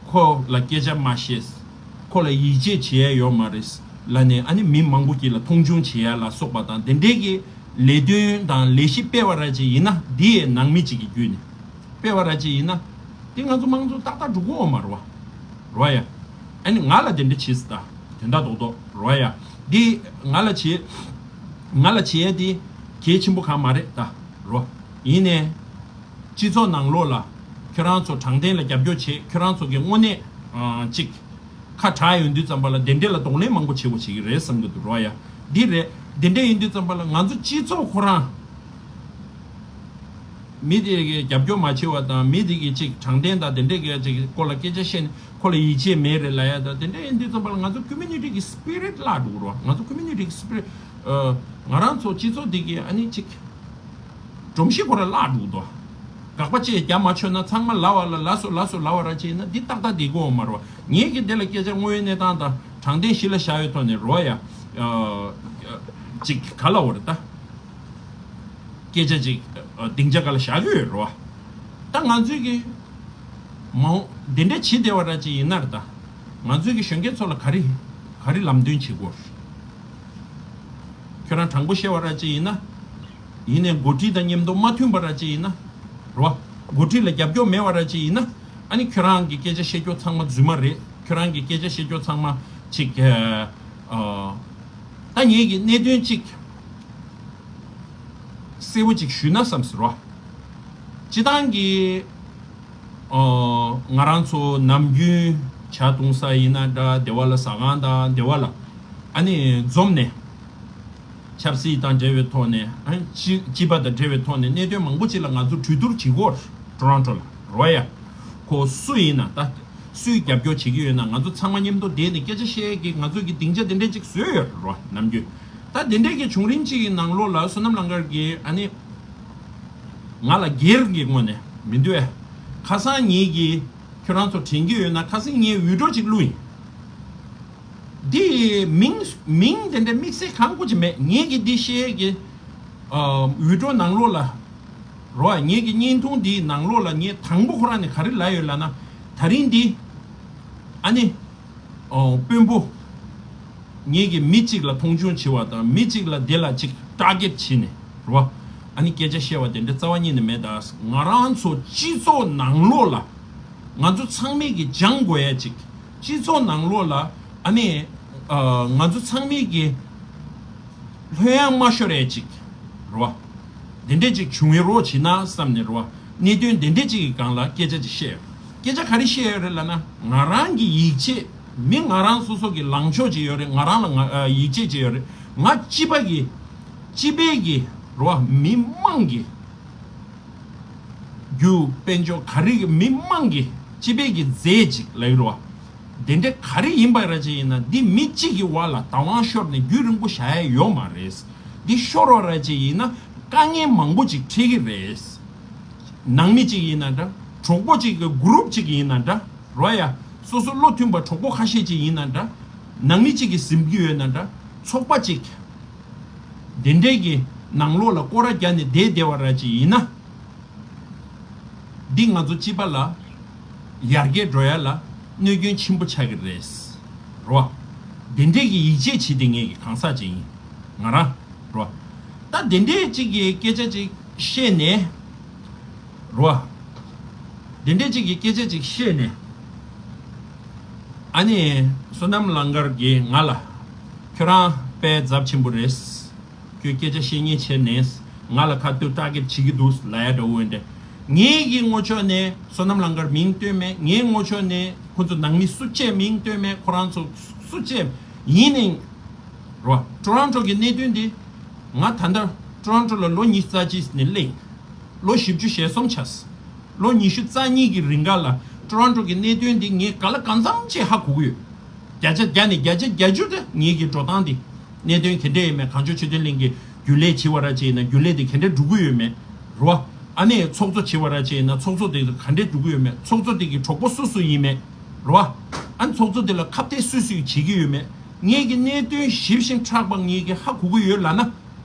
ཁོ་ལ་སྐད་ཆ་མ་བཤད། ཁོ་ལ་ཡིད་ཆེས་བྱེད་ཡ་ཡོད་མ་རེད་ལབ་ནས་ཨ་ནི་མི་མང་པོ་གཅིག་ལ་མཐོང་ཆུང་བྱེད་ཡ་ལ་སོགས་པ་དང་དེ་འདྲའི་གི་ལས་དོན་དང་ལས་གཞི་སྤེལ་བ་ར་ཅིག་ཡིན་ན་འདི་ཡི་ནང་མི་གཅིག་གི་བརྒྱུད་ནས་སྤེལ་བ་ར་ཅིག་ཡིན་ན་འདི་ང་ཚོ་དམངས་གཙོ་ཏག་ཏག་འགྲོ་གི་ཡོད་མ་རེད་བ། རོ་ཡ། ཨ་ནི་ང་ལ་དེ་འདྲ་བྱེད་སྲིད་ད། དོན་དག་རྡོག་རྡོག་རོ་ཡ། འདི་ང་ལ་བྱེད། ང་ལ་བྱེད་ཡ་འདི་གལ་ཆེན་པོ་གང་མ་རེད་ད། རོ། ཡིན་ནའི། སྤྱི་ཚོགས་ནང་ལོགས་ལ་ཁྱོད་རང་ཚོ་དྲང་བདེན་ལ་རྒྱབ་སྐྱོར་བྱེད། ཁྱོད་རང་ཚོ་གི་དངོས་གནས་ཨ་ཅིག་ཁ་གྲག་ཡོང་དུས་ཙམ་པ་ལ་དེ་འདྲས་ལ་གདོང་ལེན་མང་པོ་བྱེད་དགོས་བྱེད་ཀྱི་རེད་བསམ་གྱི་འདུག་རོ་ཡ། འདི་རེད། དེ་འདྲས་ཡིན་དུས་ཙམ་པ་ལ་ང་ཚོ་སྤྱི་ཚོགས་ཁོ་རང་མི་དེ་གི་རྒྱབ་སྐྱོར་མ་བྱེད་པ་དང་མི་དེ་གི་ཅིག་དྲང་བདེན་དང་དེ་འདྲས་གི་ཅིག་སྐོར་ལ་སྐད་ཆ་བཤད་ནས་ཁོ་ལ་ཡིད་ཆེས་མེད་རེད་ལབ་ཡ་དང་དེ་འདྲས་ཡིན་དུས་ཙམ་པ་ལ་ང་ཚོ་ཀུ་མུ་ནི་ཊི་གི་སི་པི་རིཊ་བརླག་འགྲོ་གི་རེད་བ། ང་ཚོ་ཀུ་མུ་ནི་ཊི་གི་སི་པི་རིཊ་ང་རང་ཚོ་སྤྱི་ཚོགས་འདི་གི་ཨ་ནི་ཅིག་སྒྲོམ་གཞི་ཁོ་རང་བརླག་འགྲོ་གི་འདུག་དགག་པ་བཅས་རྒྱག་མ་ཆོད་ན་ཚང་མ་ལབ་པ་ལ་ལབ་སོ་ལབ་སོ་ལབ་པ་ར་བྱས་ན་འདི་ཏག་ཏག་བསྡད་ཀྱི་ཡོད་མ་རེད་བ། ངེད་ཀྱི་འདི་ལ་སྐད་ཆ་དངོས་ཡོད་གནས་སྟངས་དང་ དྲང་བདེན་གཞི་ལ་བཞག་ཡོད་ཐོག་ནས་རོ་ཡ། ཅིག་ག་ལ་འོར་ད། སྐད་ཆ་ཅིག་སྡིངས་ཆ་ག་ལ་བཞག་གི་ཡོད་རོ། ད་ང་ཚོས་ཀྱི་མ་འོ་འདི་འདྲ་བྱེད་བདེ་བ་ར་ཅིག་ཡིན་ན་ར་ད། ང་ཚོས་ཀྱི་གཞོན་སྐྱེས་ཚོ་ལ་ག་རེ་ག་རེ་ལམ་སྟོན་བྱེད་དགོས། ཁྱོད་རང་དྲང་པོ་བཤད་པ་ར་ཅིག་ཡིན་ན། ཡིན་ནའི་འགོ་ཁྲིད་དང་མཉམ་དུ་མ་མཐུན་པ་ར་ཅིག་ཡིན་ན། རོ། འགོ་ཁྲིད་ལ་རྒྱབ་སྐྱོར་མེད་པ་ར་ཅིག་ཡིན་ན། ཨ་ནི་ཁྱོད་རང་གི་སྐད་ཆ་བཤད་རྒྱུ་ཚང་མ་རྫུན་མ་རེད། ཁྱོད་རང་གི་སྐད་ཆ་བཤད་རྒྱུ་ཚང་མ་ཅིག་ཨ། ད་ངེད་ཀྱི་གནད་དོན་ཅིག་གསལ་པོ་ཅིག་ཞུས་ན་བསམ་ཟེར་རོ། སྤྱི་བཏང་གི་ཨོ། ང་རང་ཚོ་ནམ་རྒྱུན་ཇ་བཏུང་ས་ཡིན་ན་འདྲ། སྡེ་བ་ལ་ཟ་ཁང་དང་སྡེ་བ་ལ་ཨ་ནི་འཛོམས་ནས་ཆབ་སྲིད་དང་འབྲེལ་བའི་ཐོག་ནས། ཨ་ནི་སྤྱི་སྤྱི་པ་དང་འབྲེལ་བའི་ཐོག་ནས་གནད་དོན་མང་པོ་ཅིག་ལ་ང་ཚོ་གྲོས་བསྡུར་བྱེད་ཀྱི་ཡོད་རེད། ཊོ་རོན་ཊོ་ལ་རོ་ཡ། ཁོ་སུ་ཡིན་ན་ད་སུས་རྒྱབ་སྐྱོར་བྱེད་ཀྱི་ཡོད་ན་ང་ཚོ་ཚང་མ་མཉམ་དུ་བསྡད་ནས་སྐད་ཆ་བཤད་ཀྱི་ང་ཚོ་གི་སྡིངས་ཆ་དེ་འདྲས་ཅིག་བཟོས་ཡོད་རེད་རོ། ནམ་རྒྱུན་ད་དེ་འདྲས་ཀྱི་བྱུང་རིམ་ཅིག་གི་ནང་ལོགས་ལ་བསོད་ནམས་ལགས་ཀར་གྱི་ཨ་ནི། ང་ལ་སྒེར་གྱི་ངོས་ནས་མི་འདུག་ཨེ། ཁ་སང་ངེད་ཀྱིས་ཁྱོད་རང་ཚོ་དྲན་གྱི་ཡོད་ན་ཁ་སང་ངས་འུད་སྒྲོག་ཅིག་བླུགས་ཡིན། འདི་མིང་མིང་དེ་འདྲ་དམིགས་བསལ་གང་དགོས་ཀྱི་མེད། ངེད་ཀྱིས་འདི་བཤད་ཀྱི་ཨ་འུད་སྒྲོག་ནང་ལོགས་ལ་རོ། ངེད་ཀྱི་བརྙན་ཐུང་འདིའི་ནང་ལོགས་ལ་ངས་དང་པོ་ཁོ་རང་ནས་ག་རེ་ལབ་ཡོད་ལབ་ན། ད་རིང་འདི་ཨ་ནི། ཨོ། དཔོན་པོ། ངེད་ཀྱིས་མི་གཅིག་ལ་མཐོང་ཆུང་བྱེད་པ་དང་མི་གཅིག་ལ་དེ་ལ་ཅིག་ཊར་གེཊ་བྱས་ནས་རོ། ཨ་ནི་སྐད་ཆ་བཤད་པ་དེ་འདྲ་རྩ་བ་ཉིད་ནས་མེད། ད་ང་རང་ཚོ་སྤྱི་ཚོགས་ནང་ལོགས་ལ་ང་ཚོ་ཚང་མས་ཀྱིས་སྦྱང་དགོས་ཡ་ཅིག་སྤྱི་ཚོགས་ནང་ལོགས་ལ་ཨ་ནི་ཨ་ང་ཚོ་ཚང་མས་ཀྱིས་ལྷོད་ཡངས་མ་ཤོར་ཡ་ཅིག་རོ། དེ་འདྲས་ཅིག་བྱུང་ཡོད་རོགས་བྱེད་ན་བསམ་ནས་རོ། གནད་དོན་དེ་འདྲས་ཅིག་གི་སྒང་ལ་སྐད་ཆ་ཅིག་བཤད་ཡོད། སྐད་ཆ་ག་རེ་བཤད་ཡོད་རེད་ལབ་ན། ང་རང་གི་ཡིད་ཆེས་མི་ང་རང་སོ་སོ་གི་ལངས་ཕྱོགས་ཅིག་ཡོད་རེད། ང་རང་ལ་ང་ཨ་ཡིད་ཆེས་ཅིག་ཡོད་རེད། ང་སྤྱི་པ་གི་སྤྱི་པའི་གི་རོ། མི་མང་གི་རྒྱུ་དཔལ་འབྱོར་ག་རེ་གི་མི་མང་གི་སྤྱི་པའི་གི་རྫས་ཅིག་ལབ་ཀྱི་རེད་བ། དེ་འདྲ་ག་རེ་ཡིན་པ་ར་ཅིག་ཡིན་ན་འདི་མི་གཅིག་གི་བར་ལ་བདག་དབང་ཤོར་ནས་རྒྱུན་རིང་པོ་བཞག་ཡ་ཡོད་མ་རེད། འདི་ཤོར་བ་ར་ཅིག་ཡིན་ན་དཀའ་ངལ་མང་པོ་ཅིག་འཕྲད་ཀྱི་རེད། ནང་མི་གཅིག་ཡིན་ན་འདྲ། གྲོགས་པོ་གཅིག་གི་གུ་རུབ་གཅིག་ཡིན་ན་འདྲ་རོ་ཡ། སོ་སོ་བློ་མཐུན་པ་གྲོགས་པོ་ཁ་ཤས་ཅིག་ཡིན་ན་འདྲ། ནང་མི་གཅིག་གིས་ཟིན་གྱི་ཡོད་ན་འདྲ། ཚོགས་པ་གཅིག་དེ་འདྲའི་གི་ནང་ལོགས་ལ་སྐོར་ར་རྒྱག་ནས་བསྡད་བསྡད་པ་ར་ཅིག་ཡིན་ན། འདི་ང་ཚོ་སྤྱི་པ་ལ་ཡར་རྒྱས་འགྲོ་ཡ་ལ་གནོད་སྐྱོན་ཆེན་པོ་ཆགས་ཀྱི་རེད། རོ། དེ་འདྲས་ཀྱི་ཡིད་ཆེས་བྱེད་དེ་ངེད་ཀྱི་གང་ཟག་ཅིག་ཡིན། ང་རང་རོ། ད་དེ་འདྲས་ཅིག་གི་སྐད་ཆ་ཅིག་བཤད་ནས་རོ། དེ་འདྲས་ཅིག་གི་སྐད་ཆ་ཅིག་བཤད་ནས་ཨ་ནི་བསོད་ནམས་ལགས་ཀར་གྱིས་ང་ལ་ཁྱོད་རང་དཔེ་ཚབས་ཆེན་པོ་རེད། ཁྱོད་སྐད་ཆ་བཤད་ཉེན་ཆེ་ནས་ང་ལ་ཁ་ཐུག་ཊར་གེཊ་བྱེད་ཀྱི་འདུག་ལབ་ཡ་འདྲ་བོ་འདྲ། ངེད་ཀྱི་ངོ་ཕྱོགས་ནས་བསོད་ནམས་ལགས་ཀར་མིང་བཏོན་མེད། ངའི་ངོ་ཕྱོགས་ནས་ཁོ་ཚོ་ནང་མི་སུ་གཅིག་མིང་བཏོན་མེད། ཁོ་རང་ཚོ་སུ་གཅིག་ཡིན་ནའི་རོ། ཊོ་རོན་ཊོ་གི་གནད་དོན་འདི་ང་ད་ལྟ་ཊོ་རོན་ཊོ་ལ་ལོ་ཉི་ཤུ་རྩ་གཅིག་ནས་སླེབས། ལོ་བཞི་བཅུ་ཞེ་གསུམ་ཆགས། ལོ་ཉི་ཤུ་རྩ་གཉིས་ཀྱི་རིང་ག་ལ་ཊོ་རོན་ཊོ་གི་གནད་དོན་འདི་ངས་ག་ལ་གང་འཚམ་ཅིག་ཧ་གོ་གི་ཡོད། བརྒྱ་ཆ་བརྒྱ་ནས་བརྒྱ་ཆ་བརྒྱད་ཅུ་དེ་ངེད་ཀྱི་འགྲོ་སྟངས་དེ། གནད་དོན་ག་འདྲས་ཡོད་མེད། གངས་ལྗོངས་ཆོས་ལྡན་གླིང་གི་རྒྱུན་ལས་བྱེད་པ་ར་ཅིག་ཡིན་ན་རྒྱུན་ལས་དེ་ག་འདྲས་འགྲོ་གི་ཡོད་མེད་རོ། ཨ་ནེ་ཚོགས་གཙོ་བྱེད་པ་ར་ཅིག་ཡིན་ན་ཚོགས་གཙོ་དེ་ག་འདྲས་འགྲོ་གི་ཡོད་མེད། ཚོགས་གཙོ་དེ་གི་གྲོགས་པོ་སུ་སུ་ཡིན་མེད་རོ། ཨ་ནེ་ཚོགས་གཙོ་དེ་ལ་ཁ་གཏད་སུ་སུས་བྱེད་ཀྱི་ཡོད་མེད། ངེད་ཀྱི་གནད་དོན་ཞིབ་ཞིང་ཕྲ་བ་ངེད་ཀྱི་ཧ་གོ་གི་ཡོད་ལབ་ན།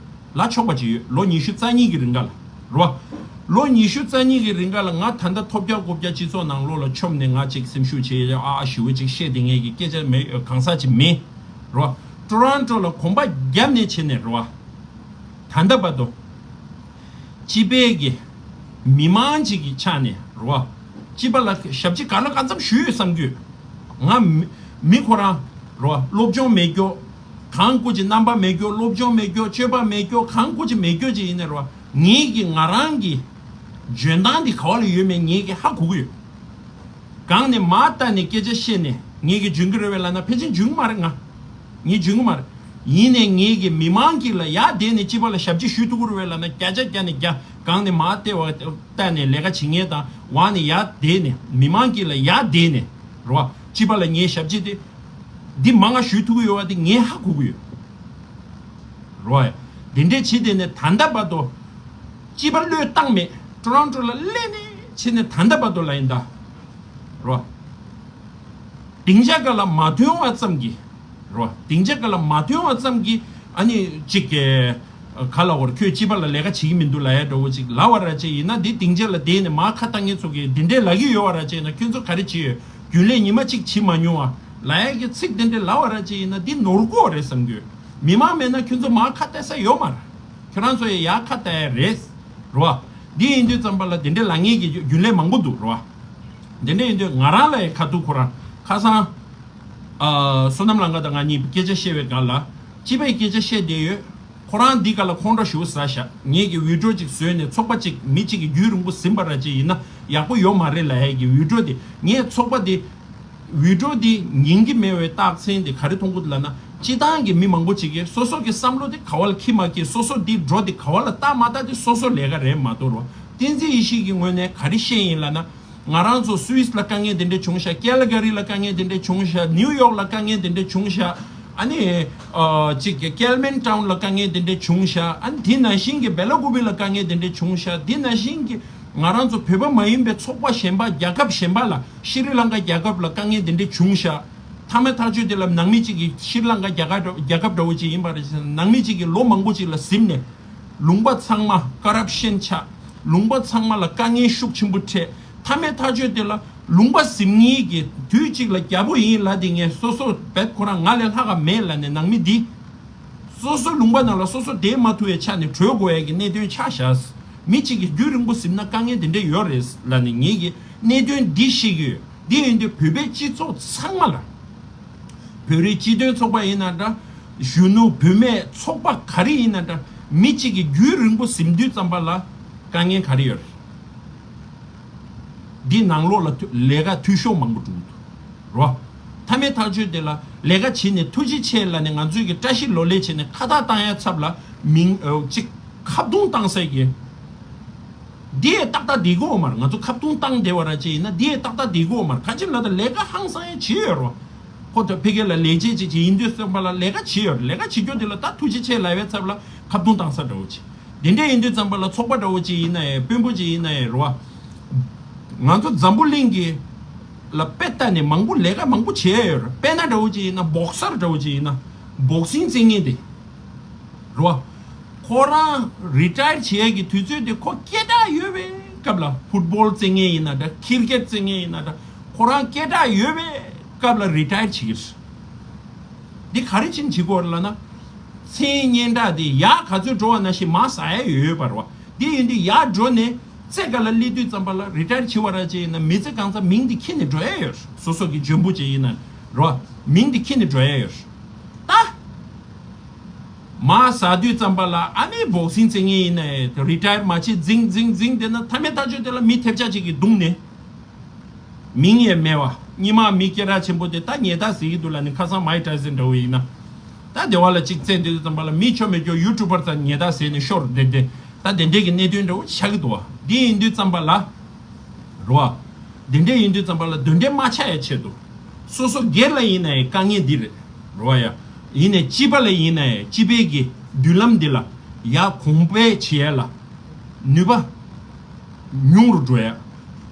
ལ་ཆོག་པ་ཅིག་ཡོད། ལོ་ཉི་ཤུ་རྩ་གཉིས་ཀྱི་རིང་ག་ལ་རོ། ལོ་ཉི་ཤུ་རྩ་གཉིས་ཀྱི་རིང་ག་ལ་ང་ད་ལྟ་ཐོབ་རྒྱག་རྐུབ་རྒྱག་སྤྱི་ཚོགས་ནང་ལོགས་ལ་མཆོངས་ནས་ང་ཅིག་སེམས་ཤུགས་ཆེ་ཨ་ཨ་ཞེ་པོ་ཅིག་བཤད་དེ་ངེད་ཀྱི་སྐད་ཆ་མེད་གང་ཟག་ཅིག་མེད་རོ། ཊོ་རོན་ཊོ་ལ་གོམ་པ་བརྒྱབ་ནས་བྱས་ནས་རོ། ད་ལྟ་བར་དུ་སྤྱི་པའི་གི་མི་མང་ཅིག་གི་ཆ་ནས་རོ། སྤྱི་པ་ལ་ཞབས་ཕྱི་ག་ལ་གང་འཚམ་ཞུས་ཡོད་བསམ་གྱི་ཡོད། ང་མི་མི་ཁོ་རང་རོ། སློབ་སྦྱོང་མེད་རྒྱུ། གང་སྐུ་ཅི་རྣམ་པ་མེད་རྒྱུ། སློབ་སྦྱོང་མེད་རྒྱུ། སྤྱོད་པ་མེད་རྒྱུ། གང་སྐུ་ཅི་མེད་རྒྱུ་ཅི་ཡིན་ནའི་རོ། ངེད་ཀྱི་ང་རང་གི་འཇོན་ཐང་འདི་ག་བ་ལ་ཡོད་མེད་ངེད་ཀྱི་ཧ་གོ་གི་ཡོད། གང་ནས་མར་བལྟས་ནས་སྐད་ཆ་བཤད་ནས་ངེད་ཀྱི་འཇོན་གི་རེད་བས་ལབ་ན་ཕལ་ཆེར་འཇོན་གི་མ་རེད་ང་། ངས་འཇོན་གི་མ་རེད། ཡིན་ནའི་ངེད་ཀྱི་མི་མང་གི་ལ་ཡར་བསྡད་ནས་སྤྱི་པ་ལ་ཞབས་ཕྱི་ཞུ་ཐུབ་ཀྱི་རེད་བས་ལབ་ན་བརྒྱ་ཆ་བརྒྱ་ནས་བརྒྱ། གང་ནས་མར་བལྟས་བ་བལྟས་ནས་ལས་ཀ་བྱེད་མཁན་དང་འོག་ནས་ཡར་བསྡད་ནས་མི་མང་གི་ལ་ཡར་བསྡད་ནས་རོ། སྤྱི་པ་ལ་ངའི་ཞབས་ཕྱི་དེ་འདི་མང་ང་ཞུ་ཐུབ་ཀྱི་ཡོད་བ་དེ་ངས་ཧ་གོ་གི་ཡོད། རོ། དེ་འདྲས་བྱེད་དེ་ནས་ད་ལྟ་བར་དུ་སྤྱི་པ་བློས་བཏང་མེད། ཊོ་རོན་ཊོ་ལ་སླེབས་ནས་བྱས་ནས་ད་ལྟ་བར་དུ་ལ་ཡིན་ད། རོ། སྡིངས་ཆ་ག་ལ་མ་ཐོན་བ་ཙམ་གྱིས་ རོ། སྡིངས་ཆ་ག་ལ་མ་ཐོན་བ་ཙམ་གྱིས་ཨ་ནི་གཅིག་གི་ག་ལ་བར་ཁྱོད་སྤྱི་པ་ལ་ལས་ཀ་བྱེད་ཀྱི་མི་འདུག་ལབ་ཡ་འདྲ་བོ་ཅིག་ལབ་པ་ར་ཅིག་ཡིན་ན། འདི་སྡིངས་ཆ་ལ་བསྡད་ནས་མར་ཁ་བཏང་མཁན་ཚོ་གིས་འདི་འདྲས་ལབ་ཀྱི་ཡོད་པ་ར་ཅིག་ཡིན་ན། ཁྱོད་ཚོ་ག་རེ་བྱེད་ཡོད། རྒྱུན་ལས་ཉི་མ་གཅིག་བྱེད་མ་མྱོང་བ་ལབ་ཡ་གི་ཚིག་འདི་འདྲས་ལབ་པ་ར་ཅིག་ཡིན་ན། འདི་ནོར་ཀོ་རེད་བསམ་གྱི་ཡོད། མི་མང་མེད་ན་ཁྱོད་ཚོ་མར་ཁ་གཏད་ས་ཡོད་མ་རེད། ཁྱོད་རང་ཚོ་ཡི་ཡར་ཁ་གཏད་ཡ་རེད། རོ། འདི་ཡིན་དུས་ཙམ་པ་ལ་འདི་འདྲས་ལབ་མཁན་གྱི་རྒྱུན་ལས་མང་པོ་འདུག་རོ། འདི་འདྲས་ཡིན་དུས་ང་རང་ལ་ཡི་ཁ་ཐུག་ཁོ་རང་ཁ་སང་། ཨ། བསོད་ནམས་ལགས་དང་ང་གཉིས་སྐད་ཆ་བཤད་པའི་སྒང་ལ། སྤྱི་པའི་སྐད་ཆ་བཤད་བསྡད་ཡོད། ཁོ་རང་འདི་ག་ལ་ཁོང་ཁྲོ་ཞེ་པོ་ཟ་ཤག་ངེད་ཀྱི་བི་ཌིའོ་ཅིག་བཟོས་ནས་ཚོགས་པ་ཅིག་མི་གཅིག་གིས་རྒྱུན་རིང་པོ་ཟིན་པ་ར་ཅིག་ཡིན་ན་ཡག་པོ་ཡོད་མ་རེད་ལབ་ཡ་གི་བི་ཌིའོ་དེ། ངས་ཚོགས་པ་དེ་བི་ཌིའོ་འདི་ཉན་གྱི་མེད་པའི་རྟགས་མཚན་དེ་ག་རེ་མཐོང་གི་འདུག་ལབ་ན། སྤྱི་བཏང་གི་མི་མང་པོ་ཅིག་གིས་སོ་སོ་གི་བསམ་བློ་དེ་ག་བ་ལ་འཁྱེར་མ་འཁྱེར། སོ་སོ་འདི་འགྲོ་དེ་ག་བ་ལ་བལྟ་མ་བལྟ་དེ་སོ་སོ་ལས་ཀ་རེད་མ་གཏོགས་རོ། བསྟན་འཛིན་ཡེ་ཤེས་ཀྱི་ངོས་ནས་ག་རེ་བཤད་ཡིན་ལབ་ན། ང་རང་ཚོ་སུད་སི་ལ་དཀའ་ངལ་དེ་འདྲ་བྱུང་ཤག་ཀལ་ག་རི་ལ་དཀའ་ངལ་དེ་འདྲ་བྱུང་ཤག་ནིའུ་ཡོག་ལ་དཀའ་ངལ་དེ་འདྲ་བྱུང་ཤག་ཨ་ནི། ཨ། ཅིག་གི་ཀལ་མན་ཊའུན་ལ་དཀའ་ངལ་དེ་འདྲ་བྱུང་ཤག་ཨ་ནི་དེ་ནང་བཞིན་གྱི་བེ་ལ་ཀུ་པི་ལ་དཀའ་ངལ་དེ་འདྲ་བྱུང་ཤག་དེ་ནང་བཞིན་གྱི་ང་རང་ཚོ་བོད་པ་མ་ཡིན་པའི་ཚོགས་པ་གཞན་པ་རྒྱལ་ཁབ་གཞན་པ་ལ་ཤྲི་ལང་ཀ་རྒྱལ་ཁབ་ལ་དཀའ་ངལ་དེ་འདྲ་བྱུང་ཤག་མཐའ་མའི་ཐག་གཅོད་དེ་ལ་ནང་མི་གཅིག་གིས་ཤྲི་ལང་ཀ་རྒྱལ་ཁབ་རྒྱལ་ཁབ་འདྲ་བོ་ཅིག་ཡིན་པ་རེད་ཟེར་ནང་མི་གཅིག་གིས་ལོ་མང་པོ་ཅིག་ལ་གཟིམས་ནས་ལུང་པ་ཚང་མ་ཀ་རབ་ཤན་ཆགས། ལུང་པ་ཚང་མ་ལ་དཀའ་ངལ་ཤུགས་ཆེན་པོ་འཕྲད། མཐའ་མའི་ཐག་གཅོད་དེ་ལ་ལུང་པ་གཟིམ་མཁན་གྱི་དུས་གཅིག་ལ་རྒྱལ་པོ་ཡིན་ལབ་དེ་ངས་སོ་སོ་བེད་ཁོ་རང་ང་ལས་ལྷག་ག་མེད་ལབ་ནས་ནང་མི་འདི། སོ་སོ་ལུང་པ་ནང་ལ་སོ་སོ་བསྡད་མ་ཐུབ་པའི་ཆ་ནས་བྲོས་དགོས་ཡ་གི་གནད་དོན་ཆགས་བཞག་མི་གཅིག་གིས་རྒྱུན་རིང་པོ་གཟིམ་ན་དཀའ་ངལ་དེ་འདྲ་ཡོད་རེད་ལབ་ནས་ངེད་ཀྱིས་གནད་དོན་འདི་ཤེས་ཀྱི་ཡོད། འདི་ཡིན་དུས་བོད་པའི་སྤྱི་ཚོགས་ཚང་མ་ལ། བོད་རིགས་སྤྱི་མཐུན་ཚོགས་པ་ཡིན་ན་འདྲ། གཞོན་ནུ་བུད་མེད་ཚོགས་པ་ག་རེ་ཡིན་ན་འདྲ། མི་གཅིག་གིས་རྒྱུན་རིང་པོ་གཟིམ་དུས་ཙམ་པ་ལ་དཀའ་ངལ་ག་རེ་ཡོད་རེད། འདི་ནང་ལོགས་ལ་ཐུ་ལས་ཀ་འཐུས་ཤོར་མང་པོ་འགྲོ་གི་འདུག་རོ། མཐའ་མའི་ཐག་གཅོད་དེ་ལ་ལས་ཀ་བྱེད་ནས་ཐུགས་རྗེ་ཆེ་ལབ་ནས་ང་ཚོའི་གི་བཀྲ་ཤིས་ལོ་ལེགས་བྱས་ནས་ཁ་བཏགས་བཏང་ཡ་ཚབ་ལ་མིང་ཨོ་གཅིག་ཁ་བརྡུང་བཏང་ས་གི། འདི་ཡས་ཏག་ཏག་འདི་གོ་མར་ང་ཚོ་ཁ་བརྡུང་བཏང་བསྡད་པ་ར་ཅིག་ཡིན་ན་འདི་ཡས་ཏག་ཏག་འདི་གོ་མར་ག་ཅི་ལ་ད་ལས་ཀ་ཧང་སང་ཡ་བྱེད་ཡོད་རོ། ཁོ་ད་ཕ་གི་ལ་ལས་བྱེད་ཅིག་ཅིག་ཡིན་དུས་བསམ་པ་ལ་ལས་ཀ་བྱེད་ཡོད་རེད། ལས་ཀ་བྱེད་རྒྱུ་འདི་ལ་ད་ཐུགས་རྗེ་ཆེ་ལབ་པའི་ཚབ་ལ་ཁ་བརྡུང་བཏང་ས་འདྲ་བོ་ཅིག་འདི་འདྲ་ཡིན་དུས་ཙམ་པ་ལ་ཚོགས་པ་འདྲ་བོ་ཅིག་ཡིན་ན་ཡང་དཔོན་པོ་ཅིག་ཡིན་ན་ཡང་རོ། ང་ཚོ་འཛམ་བུ་གླིང་གི་ལ་དཔེ་ལྟ་ནས་མང་པོ་ལས་ཀ་མང་པོ་བྱེད་ཡ་ཡོད་རེད། དཔེར་ན་འདྲ་བོ་ཅིག་ཡིན་ན་བོག་སར་འདྲ་བོ་ཅིག་ཡིན་ན་བོག་སིང་རྩེད་མཁན་དེ། རོ། ཁོ་རང་རི་ཊ་ཡར་བྱེད་ཡས་ཀྱི་དུས་ཚོད་དེ་ཁོ་སྐད་གྲགས་ཡོད་པའི་སྐབས་ལ་ཕུཊ་བོལ་རྩེད་མཁན་ཡིན་ན་འདྲ། ཁིར་ཀེཊ་རྩེད་མཁན་ཡིན་ན་འདྲ། ཁོ་རང་སྐད་གྲགས་ཡོད་པའི་སྐབས་ལ་རི་ཊ་ཡར་བྱེད་ཀྱི་རེད། འདི་ག་རེ་བྱས་ནས་བྱེད་དགོས་རེད་ལབ་ན། མཚན་སྙན་གྲགས་དེ་ཡར་ག་ཚོད་འགྲོ་བ་ནང་བཞིན་མར་ཟག་ཡ་ཡོད་པ་རེད་བ། འདི་ཡིན་དུས་ཡར་འགྲོ་ནས་རྩེ་ག་ལ་སླེབས་དུས་ཙམ་པ་ལ་རི་ཊ་ཡར་བྱེད་པ་ར་ཅིག་ཡིན་ན་མི་ཚེ་གང་ཚ་མིང་འདི་འཁྱེར་ནས་འགྲོ་ཡ་ཡོད་རེད། སོ་སོ་གི་འཇོན་པོ་ཅིག་ཡིན་ན་རེད་བ། མིང་འདི་འཁྱེར་ནས་འགྲོ་ཡ་ཡོད་རེད། ད། མར་ཟག་དུས་ཙམ་པ་ལ་ཨ་ནི་བོག་སིང་རྩེད་མཁན་ཡིན་ནའི་རི་ཊ་ཡར་མ་བྱེད་འཛིང་འཛིང་འཛིང་བསྡད་ན་མཐའ་མའི་ཐག་གཅོད་དེ་ལ་མི་ཐེབས་ཆག་ཅིག་གིས་བརྡུངས་ནས། མིང་ཡང་མེད་པ་སྔོན་མ་མི་སྐད་གྲགས་ཆེན་པོ་དེ་ད་ཉེས་རྡུང་ཟེར་གྱི་འདུག་ལབ་ནས་ཁ་སང་མའིག་ཊའི་སན་འདྲ་བོ་ཡིན་ན། ད་སྡེ་བ་ལ་ཅིག་བཙལ་བསྡད་དུས་ཙམ་པ་ལ་མི་ཆོ་མེད་ཀྱོ་ཡུ་ཊུབ་པར་ཙམ་ཉེས་རྡུང་ཟེར་ནས་ཤོར་བསྡད་དེ། ད་དེ་འདྲས་ཀྱི་གནད་དོན་འདྲ་བོ་ཆགས་ཀྱི་འདུག་བ། འདི་ཡིན་དུས་ཙམ་པ་ལ། རོ། དེ་འདྲས་ཡིན་དུས་ཙམ་པ་ལ་གདོན་འདྲེ་མ་ཆགས་ཡ་ཆེད་དུ། སོ་སོ་སྒེར་ལ་ཡིན་ན་ཡང་དཀའ་ངལ་འདི་རེད། རོ་ཡ། ཡིན་ནའི་སྤྱི་པ་ལ་ཡིན་ན་ཡང་སྤྱི་པའི་གི་མདུན་ལམ་འདི་ལ་ཡར་གོང་འཕེལ་བྱེད་ཡ་ལ་ནུས་པ་ཉུང་རུ་འགྲོ་ཡ།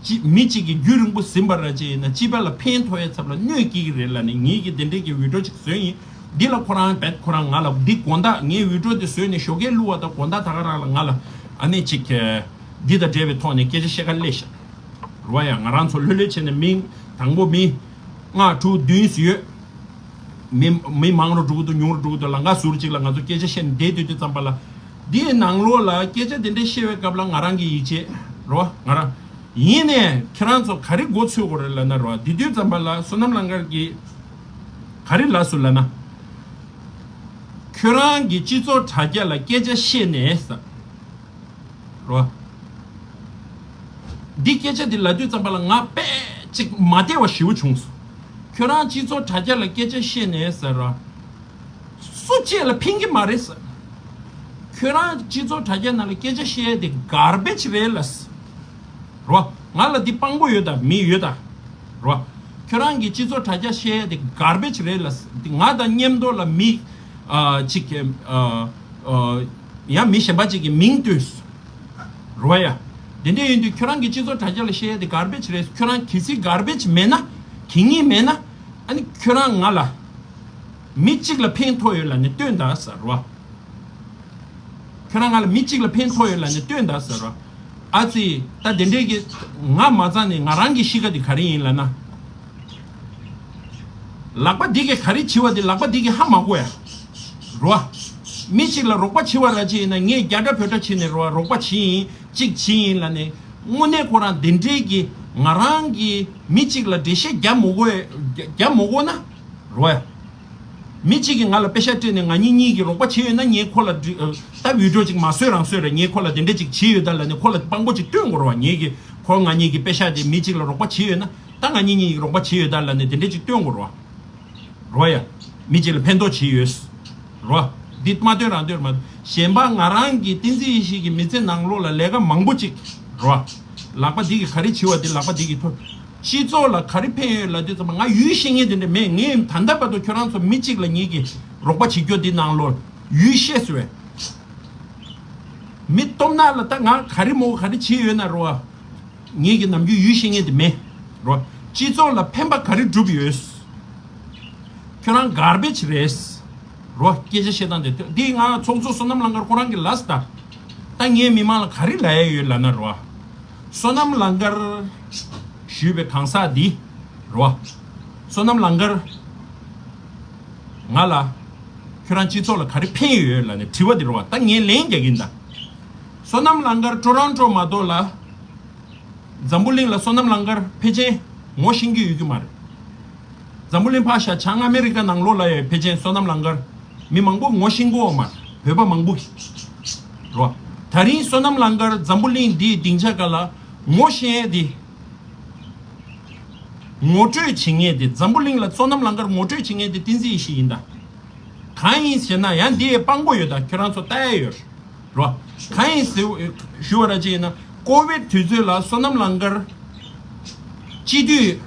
ཅི་མི་གཅིག་གིས་རྒྱུན་རིང་པོ་ཟིན་པ་ར་ཅིག་ཡིན་ན་སྤྱི་པ་ལ་ཕན་ཐོགས་ཡ་ཚབ་ལ་གནོད་སྐྱེལ་གི་རེད་ལབ་ནས་ངེད་ཀྱིས་དེ་འདྲས་ཀྱི་བི་ཌིའོ་ཅིག་བཟོས་ཡིན། འདི་ལ་ཁོ་རང་བེད་ཁོ་རང་ང་ལ་འདི་དགོང་དག་ངའི་བི་ཌིའོ་འདི་བཟོས་ནས་ཞོགས་ཀས་བླུགས་པ་དང་དགོང་དག་ད་ག་རང་ལ་ང་ལ་ཨ་ནི་ཅིག་འདི་དང་འབྲེལ་བའི་ཐོག་ནས་སྐད་ཆ་བཤད་ག་སླེབས་ཤག་རོ་ཡ། ང་རང་ཚོ་ལྷོད་ལྷོད་བྱས་ནས་མི་དང་པོ་མི་ལྔ་དྲུག་བདུན་ཙམ་ཡོད། མི་མི་མང་རུ་འགྲོ་གི་འདུག་ཉུང་རུ་འགྲོ་གི་འདུག་ལམ་ཁ་ཟུར་གཅིག་ལ་ང་ཚོ་སྐད་ཆ་བཤད་ནས་བསྡད་དུས་དུས་ཙམ་པ་ལ། འདིའི་ནང་ལོགས་ལ་སྐད་ཆ་དེ་འདྲ་བཤད་པའི་སྐབས་ལ་ང་རང་གི་ཡིད་ཆེས་རོ་ང་རང་། ཡིན་ནས་ཁྱེད་རང་ཚོ་ག་རེ་མགོ་ཚོས་དགོས་རེད་ལབ་ན་རོ། འདི་དུས་ཙམ་པ་ལ་བསོད་ནམས་ལགས་ཀྱིས་ག་རེ་ལབ་སོང་ལབ་ན། ཁྱོད་རང་གི་སྤྱི་ཚོགས་དྲ་རྒྱ་ལ་སྐད་ཆ་བཤད་ནས་ཟེར། རོ། འདི་སྐད་ཆ་འདི་ལབ་དུས་ཙམ་པ་ལ་ང་དཔེ་ཅིག་མ་བདེ་བ་ཞེ་པོ་བྱུང་སོང་། ཁྱོད་རང་སྤྱི་ཚོགས་དྲ་རྒྱ་ལ་སྐད་ཆ་བཤད་ནས་ཟེར་རོ། སུ་གཅིག་ལ་ཕན་གྱི་མ་རེད་ཟེར། ཁྱོད་རང་སྤྱི་ཚོགས་དྲ་རྒྱ་ནང་ལ་སྐད་ཆ་བཤད་ཡ་དེ་གར་བེཇ་རེད་ལབ་ཟེར། རོ། ང་ལ་འདི་དཔང་པོ་ཡོད་ད་མི་ཡོད་ད། རོ། ཁྱོད་རང་གི་སྤྱི་ཚོགས་དྲ་རྒྱ་བཤད་ཡ་དེ་གར་བེཇ་རེད་ལབ་ཟེར། འདི་ང་དང་མཉམ་དུ་ལ་མི་ཨ་ཅིག་གི་ཨ་ཨ་ཡང་མི་གཞན་པ་ཅིག་གི་མིང་བཏོན་སོང་། རོ་ཡ། དེ་འདྲ་ཡིན་དུས་ཁྱོད་རང་གི་སྤྱི་ཚོགས་དྲ་རྒྱ་ལ་བཤད་ཡ་དེ་གར་བེཇ་རེད། ཁྱོད་རང་གལ་སྲིད་གར་བེཇ་མེད་ན། གད་སྙིགས་མེད་ན། ཨ་ནི་ཁྱོད་རང་ང་ལ་ མི་གཅིག་ལ་ཕན་ཐོགས་ཡོད་ལབ་ནས་སྟོན་དང་ཟེར་རོ། ཁྱོད་རང་ང་ལ་མི་གཅིག་ལ་ཕན་ཐོགས་ཡོད་ལབ་ནས་སྟོན་དང་ཟེར་རོ། ཨ་ཙི། ད་དེ་འདྲས་ཀྱི་ང་མ་ཚང་ནས་ང་རང་གི་གཤིས་ཀ་དེ་ག་རེ་ཡིན་ལབ་ན། ལག་པ་འདི་གིས་ག་རེ་བྱི་བ་དེ་ལག་པ་འདི་གིས་ཧ་མ་གོ་ཡ། རོ། མི་གཅིག་ལ་རོགས་པ་བྱི་བ་ར་ཅིག་ཡིན་ན་ངས་རྒྱ་འདྲ་བོད་འདྲ་བྱས་ནས་རོ་རོགས་པ་བྱི་ཡིན་གཅིག་བྱི་ཡིན་ལབ་ནས། དངོས་གནས་ཁོ་རང་དེ་འདྲས་ཀྱི་ང་རང་གི་མི་གཅིག་ལ་འགྲེལ་བཤད་རྒྱབ་མ་གོ་ཡ། རྒྱབ་མ་གོ་ན། རོ་ཡ། མི་གཅིག་གིས་ང་ལ་པེ་ཤག་སྤྲད་ནས་ང་གཉིས་གཉིས་ཀྱིས་རོགས་པ་བྱས་ཡོད་ན། ངས་ཁོ་ལ་འདྲི་ཨ། ད་བི་ཌི་ཡོ་ཅིག་མ་བཟོས་རང་བཟོས་རེད། ངས་ཁོ་ལ་དེ་འདྲ་ཅིག་བྱས་ཡོད་ད་ལབ་ནས་ཁོ་ལ་དཔང་པོ་ཅིག་སྟོན་དགོས་རེད་བ། ངེད་ཀྱིས་ཁོ་ང་གཉིས་ཀྱི་པེ་ཤག་དེ་མི་གཅིག་ལ་རོགས་པ་བྱས་ཡོད་ན། ད་ང་གཉིས་གཉིས་ཀྱིས་རོགས་པ་བྱས་ཡོད་ད་ལབ་ནས་དེ་འདྲ་ཅིག་སྟོན་དགོས་རེད་བ། རོ་ཡ། མི་གཅིག་ལ་ཕན་ཐོགས་བྱས་ཡོད། རོ། འདི་མ་སྟོན་རང་སྟོན་མ། གཞན་པ་ང་རང་གི་བསྟན་འཛིན་ཡེ་ཤེས་ཀྱི་མི་ཚེ་ནང་ལོགས་ལ་ལས་ཀ་མང་པོ་ཅིག་རོ། ལག་པ་འདི་གིས་ག་རེ་བྱི་བ་དེ་ལག་པ་འདི་གིས་ཐོབ། སྤྱི་ཚོགས་ལ་ག་རེ་ཕན་ཡོད་ལབ་དུས་ཙམ་པ་ང་ཡུལ་ཤེས་མཁན་དེ་འདྲ་མེད། ངས་ད་ལྟ་བར་དུ་ཁྱོད་རང་ཚོ་མི་གཅིག་ལ་ངེད་ཀྱིས་རོགས་པ་བྱེད་རྒྱུ་འདི་ནང་ལོགས་ཡུལ་ཤེས་སོང་བས། མི་སྟོབས་ནག་ལ་ད་ང་ག་རེ་མོ་ག་རེ་བྱས་ཡོད་ན་རོ། ངེད་ཀྱི་ནམ་རྒྱུན་ཡུལ་ཤེས་མཁན་དེ་མེད། རོ། སྤྱི་ཚོགས་ལ་ཕན་པ་ག་རེ་བསྒྲུབས་ཡོད། ཁྱོད་རང་གར་བེཇ་རེད། རོ། སྐད་ཆ་བཤད་སྟངས་དེ་འདི་ང་ཚོགས་གཙོ་བསོད་ནམས་ལང་དཀར་ཁོ་རང་གི་ལབ་སོང་ད། ད་ངས་མི་མང་ལ་ག་རེ་ལབ་ཡ་ཡོད་ལབ་ན་རོ། བསོད་ནམས་ལང་དཀར་ཞུས་པའི་གང་ཟག་འདི་རོ། བསོད་ནམས་ལང་དཀར་ང་ལ་ཁྱོད་རང་སྤྱི་ཚོགས་ལ་ག་རེ་ཕན་ཡོད་ལབ་ནས་དྲི་བ་འདི་རོ། ད་ངས་ལན་རྒྱག་གིན་ད། བསོད་ནམས་ལང་དཀར་ཊོ་རོན་ཊོ་མ་གཏོགས་ལ། འཛམ་བུ་གླིང་ལ་བསོད་ནམས་ལང་དཀར་ཕལ་ཆེར་ངོ་ཤེས་ཀྱི་ཡོད་ཀྱི་མ་རེད། འཛམ་བུ་གླིང་ཕར་བཞག་བྱང་ཨ་མེ་རི་ཀ་ནང་ལོགས་ལ་ཡང་ཕལ་ཆེར་བསོད་ནམས་ལང་དཀར་མི་མང་པོ་ངོ་ཤེས་ཀྱི་ཡོད་མ་རེད། བོད་པ་མང་པོ་གིས་རོ། ད་རིང་བསོད་ནམས་ལང་དཀར་འཛམ་བུ་གླིང་འདིའི་སྡིངས་ཆ་སྒང་ལ་ངོ་ཤེས་ཡས་དེ། ངོ་སྤྲོད་བྱེད་མཁན་དེ་འཛམ་བུ་གླིང་ལ་བསོད་ནམས་ལང་དཀར་ངོ་སྤྲོད་བྱེད་མཁན་དེ་བསྟན་འཛིན་ཡེ་ཤེས་ཡིན་ད། གང་ཡིན་ཟེར་ན་ཡང་འདི་ཡི་དཔང་པོ་ཡོད་ད། ཁྱོད་རང་ཚོ་ལྟ་ཡ་ཡོད་རོ། གང་ཡིན་ཟེར་ཞུ་བ་ར་ཅིག་ཡིན་ན་ཀོ་བིད་དུས་ཚོད་ལ་བསོད་ནམས་ལང་དཀར་སྤྱི་འཐུས་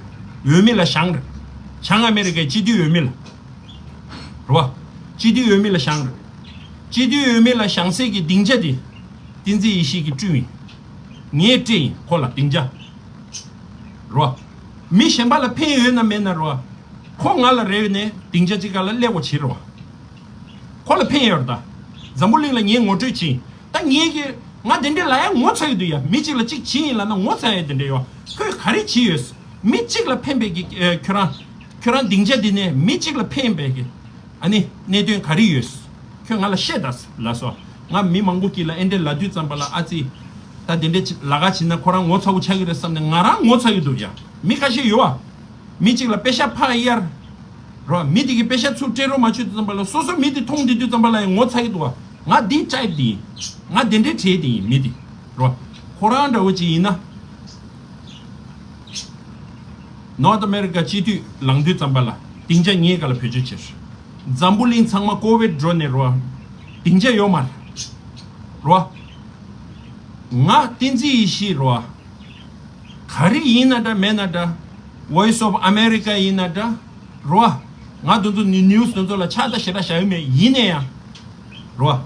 འོས་མི་ལ་བཞེངས་རེད། བྱང་ཨ་མེ་རི་ཀའི་སྤྱི་འཐུས་འོས་མི་ལ་རོ། སྤྱི་འཐུས་འོས་མི་ལ་བཞེངས་རེད། སྤྱི་འཐུས་འོས་མི་ལ་བཞེངས་སའི་གི་སྡིངས་ཆ་དེ་བསྟན་འཛིན་ཡེ་ཤེས་ཀྱིས་བསྐྲུན་ཡིན། ངས་སྤྲད་ཡིན་ཁོ་ལ་སྡིངས་ཆ། རོ། མི་གཞན་པ་ལ་ཕན་ཡོད་ན་མེད་ན་རོ། ཁོ་ང་ལ་རེ་བ་ནས་སྡིངས་ཆ་གཅིག་ག་ལ་སླེབས་དགོས་བྱེད་རོ། ཁོ་ལ་ཕན་ཡོད་རེད་ད། འཛམ་བུ་གླིང་ལ་ངས་ངོ་སྤྲོད་བྱེད་ཡིན། ད་ངས་ཀྱི་ང་དེ་འདྲས་ལ་ཡང་ངོ་ཚ་གི་འདུག་ཡ། མི་གཅིག་ལ་གཅིག་བྱེད་ཡིན་ལབ་ན་ངོ་ཚ་ཡ་དེ་འདྲས་ཡོད། ཁོས་ག་རེ་བྱེད་ཡོད། མི་གཅིག་ལ་ཕན་པའི་གི་ཨེ། ཁྱོད་རང་ཁྱོད་རང་སྡིངས་ཆ་འདི་ནས་མི་གཅིག་ལ་ཕན་པའི་གི་ཨ་ནི་གནད་དོན་ག་རེ་ཡོད། ཁྱོད་ང་ལ་བཤད་ད་ལབ་སོང་། ང་མི་མང་པོ་གཅིག་ལ་ཨེ་འདྲས་ལབ་དུས་ཙམ་པ་ལ་ཨ་ཙི། ད་དེ་འདྲས་ལབ་ག་བྱེད་ན་ཁོ་རང་ངོ་ཚ་པོ་ཆགས་ཀྱི་རེད་བསམ་ནས་ང་རང་ངོ་ཚ་གི་འདུག་ཡ། མི་ཁ་ཤས་ཡོད་ཨ། མི་གཅིག་ལ་པེ་ཤག་ཕར་གཡར། རོ། མི་དེ་གིས་པེ་ཤག་ཚུར་སྤྲད་རོགས་མ་བྱེད་དུས་ཙམ་པ་ལ་སོ་སོ་མི་དེ་མཐོང་དེ་དུས་ཙམ་པ་ལ་ཡང་ངོ་ཚ་གི་འདུག་བ། ང་འདི་ཊའིབ་དེ་ཡིན། ང་དེ་འདྲའི་གྲས་དེ་ཡིན་མི་དེ། རོ། ཁོ་རང་འདྲ་བོ་ཅིག་ཡིན་ན། ནོར་ཐ་ཨ་མེ་རི་ཀ་སྤྱི་འཐུས་ལངས་དུས་ཙམ་པ་ལ་སྡིངས་ཆ་ངའི་སྒང་ལ་བེད་སྤྱོད་བྱེད། འཛམ་བུ་གླིང་ཚང་མ་ཀོ་བིད་འགྲོ་ནས་རོ། སྡིངས་ཆ་ཡོད་མ་རེད། རོ། ང་བསྟན་འཛིན་ཡེ་ཤེས་རོ། ག་རེ་ཡིན་ན་འདྲ་མེད་ན་འདྲ། Voice of America ཡིན་ན་འདྲ། རོ། ང་དེ་ཚོ་ནི་ནིའུ་སི་དེ་ཚོ་ལ་ཆགས་ད་ཞེ་དྲག་བཞག་ཡོད་མེད། ཡིན་ན་ཡང་། རོ།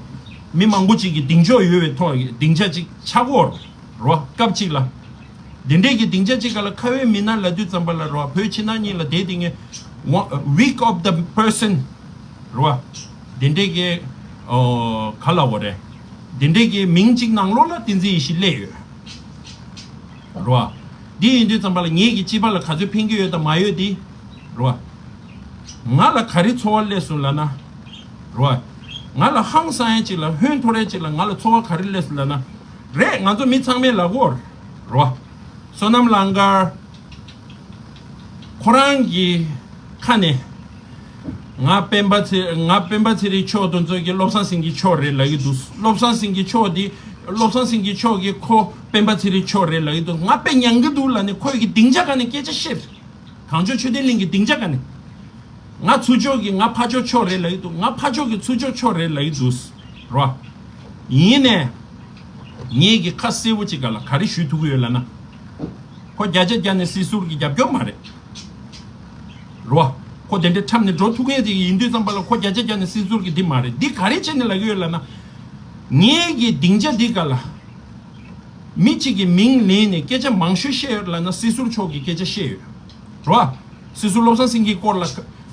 མི་མང་པོ་ཅིག་གི་གདེང་འཇོག་ཡོད་པའི་ཐོག་གི་སྡིངས་ཆ་ཅིག་ཆགས་ཀྱི་ཡོད་རེད། རོ། སྐབས་ཅིག་ལ། དེ་འདྲས་ཀྱི་སྡིངས་ཆ་ཅིག་སྒང་ལ་ཁ་བའི་མི་སྣ་ལབ་དུས་ཙམ་པ་ལ་རོ། བོད་ཕྱི་ནང་གཉིས་ལ་བསྡད་དེ་ངས་week of the person རོ། དེ་འདྲས་ཀྱི་ཨོ་ག་ལབ་དགོས་རེད། དེ་འདྲས་ཀྱི་མིང་གཅིག་ནང་ལོགས་ལ་བསྟན་འཛིན་ཡེ་ཤེས་སླེབས་ཡོད། རོ། འདི་ཡིན་དུས་ཙམ་པ་ལ་ངེད་ཀྱི་སྤྱི་པ་ལ་ག་ཚོད་ཕན་གྱི་ཡོད་དང་མ་ཡོད་འདི། རོ། ང་ལ་ག་རེ་ཚོར་བ་སླེབས་སོང་ལབ་ན། རོ། ང་ལ་ཧང་སང་ཡ་ཅིག་ལ་ཧོན་འཐོར་ཡ་ཅིག་ལ་ང་ལ་ཚོར་བ་ག་རེ་སླེབས་སོང་ལབ་ན། རེད། ང་ཚོ་མི་ཚང་མས་ལབ་ཀྱི་ཡོད་རེད། རོ། བསོད་ནམས་ལང་དཀར། ཁོ་རང་གི་ཁ་ནས། ང་སྤེན་པ་ཚེ་ང་སྤེན་པ་ཚེ་རིང་མཆོག་དེ་ཚོ་གི་བློ་བཟང་སེང་གེ་མཆོག་རེད་ལབ་ཀྱི་འདུག་བློ་བཟང་སེང་གེ་མཆོག་འདི་བློ་བཟང་སེང་གེ་མཆོག་གིས་ཁོ་སྤེན་པ་ཚེ་རིང་མཆོག་རེད་ལབ་ཀྱི་འདུག་ང་དཔེ་ཉན་གྱི་འདུག་ལབ་ནས་ཁོ་ཡི་གི་སྡིངས་ཆ་སྒང་ནས་སྐད་ཆ་བཤད། གངས་ལྗོངས་ཆོས་ལྡན་གླིང་གི་སྡིངས་ཆ་སྒང་ནས། ང་ཚུར་ཕྱོགས་ཀྱི་ང་ཕར་ཕྱོགས་མཆོག་རེད་ལབ་ཀྱི་འདུག་ང་ཕར་ཕྱོགས་ཀྱི་ཚུར་ཕྱོགས་མཆོག་རེད་ལབ་ཀྱི་འདུག་རོ། ཡིན་ནའི། ངེད་ཀྱིས་ཁ་གསལ་པོ་ཅིག་སྒང་ལ་ག་རེ་ཞུ་ཐུབ་ཀྱི་ཡོད་ལབ་ན། ཁོ་བརྒྱ་ཆ་བརྒྱ་ནས་སྲིད་ཟུར་གྱི་རྒྱབ་སྐྱོར་མ་རེད། རོ། ཁོ་དེ་འདྲའི་འཁྲབ་ནས་འགྲོ་ཐུབ་མཁན་ཅིག་ཡིན་དུས་ཙམ་པ་ལ་ཁོ་བརྒྱ་ཆ་བརྒྱ་ནས་སྲིད་ཟུར་གྱི་འདི་མ་རེད། འདི་ག་རེ་བྱས་ནས་ལབ་ཀྱི་ཡོད་ལབ་ན། ངེད་ཀྱི་སྡིངས་ཆ་འདི་སྒང་ལ། མི་གཅིག་གི་མིང་ལེན་ནས་སྐད་ཆ་མང་ཤོས་བཤད་ཡོད་ལབ་ན་སྲིད་ཟུར་མཆོག་གི་སྐད་ཆ་བཤད་ཡོད། རོ། སྲིད་ཟུར་བློ་བཟང་སེང་གེའི་སྐོར་ལ་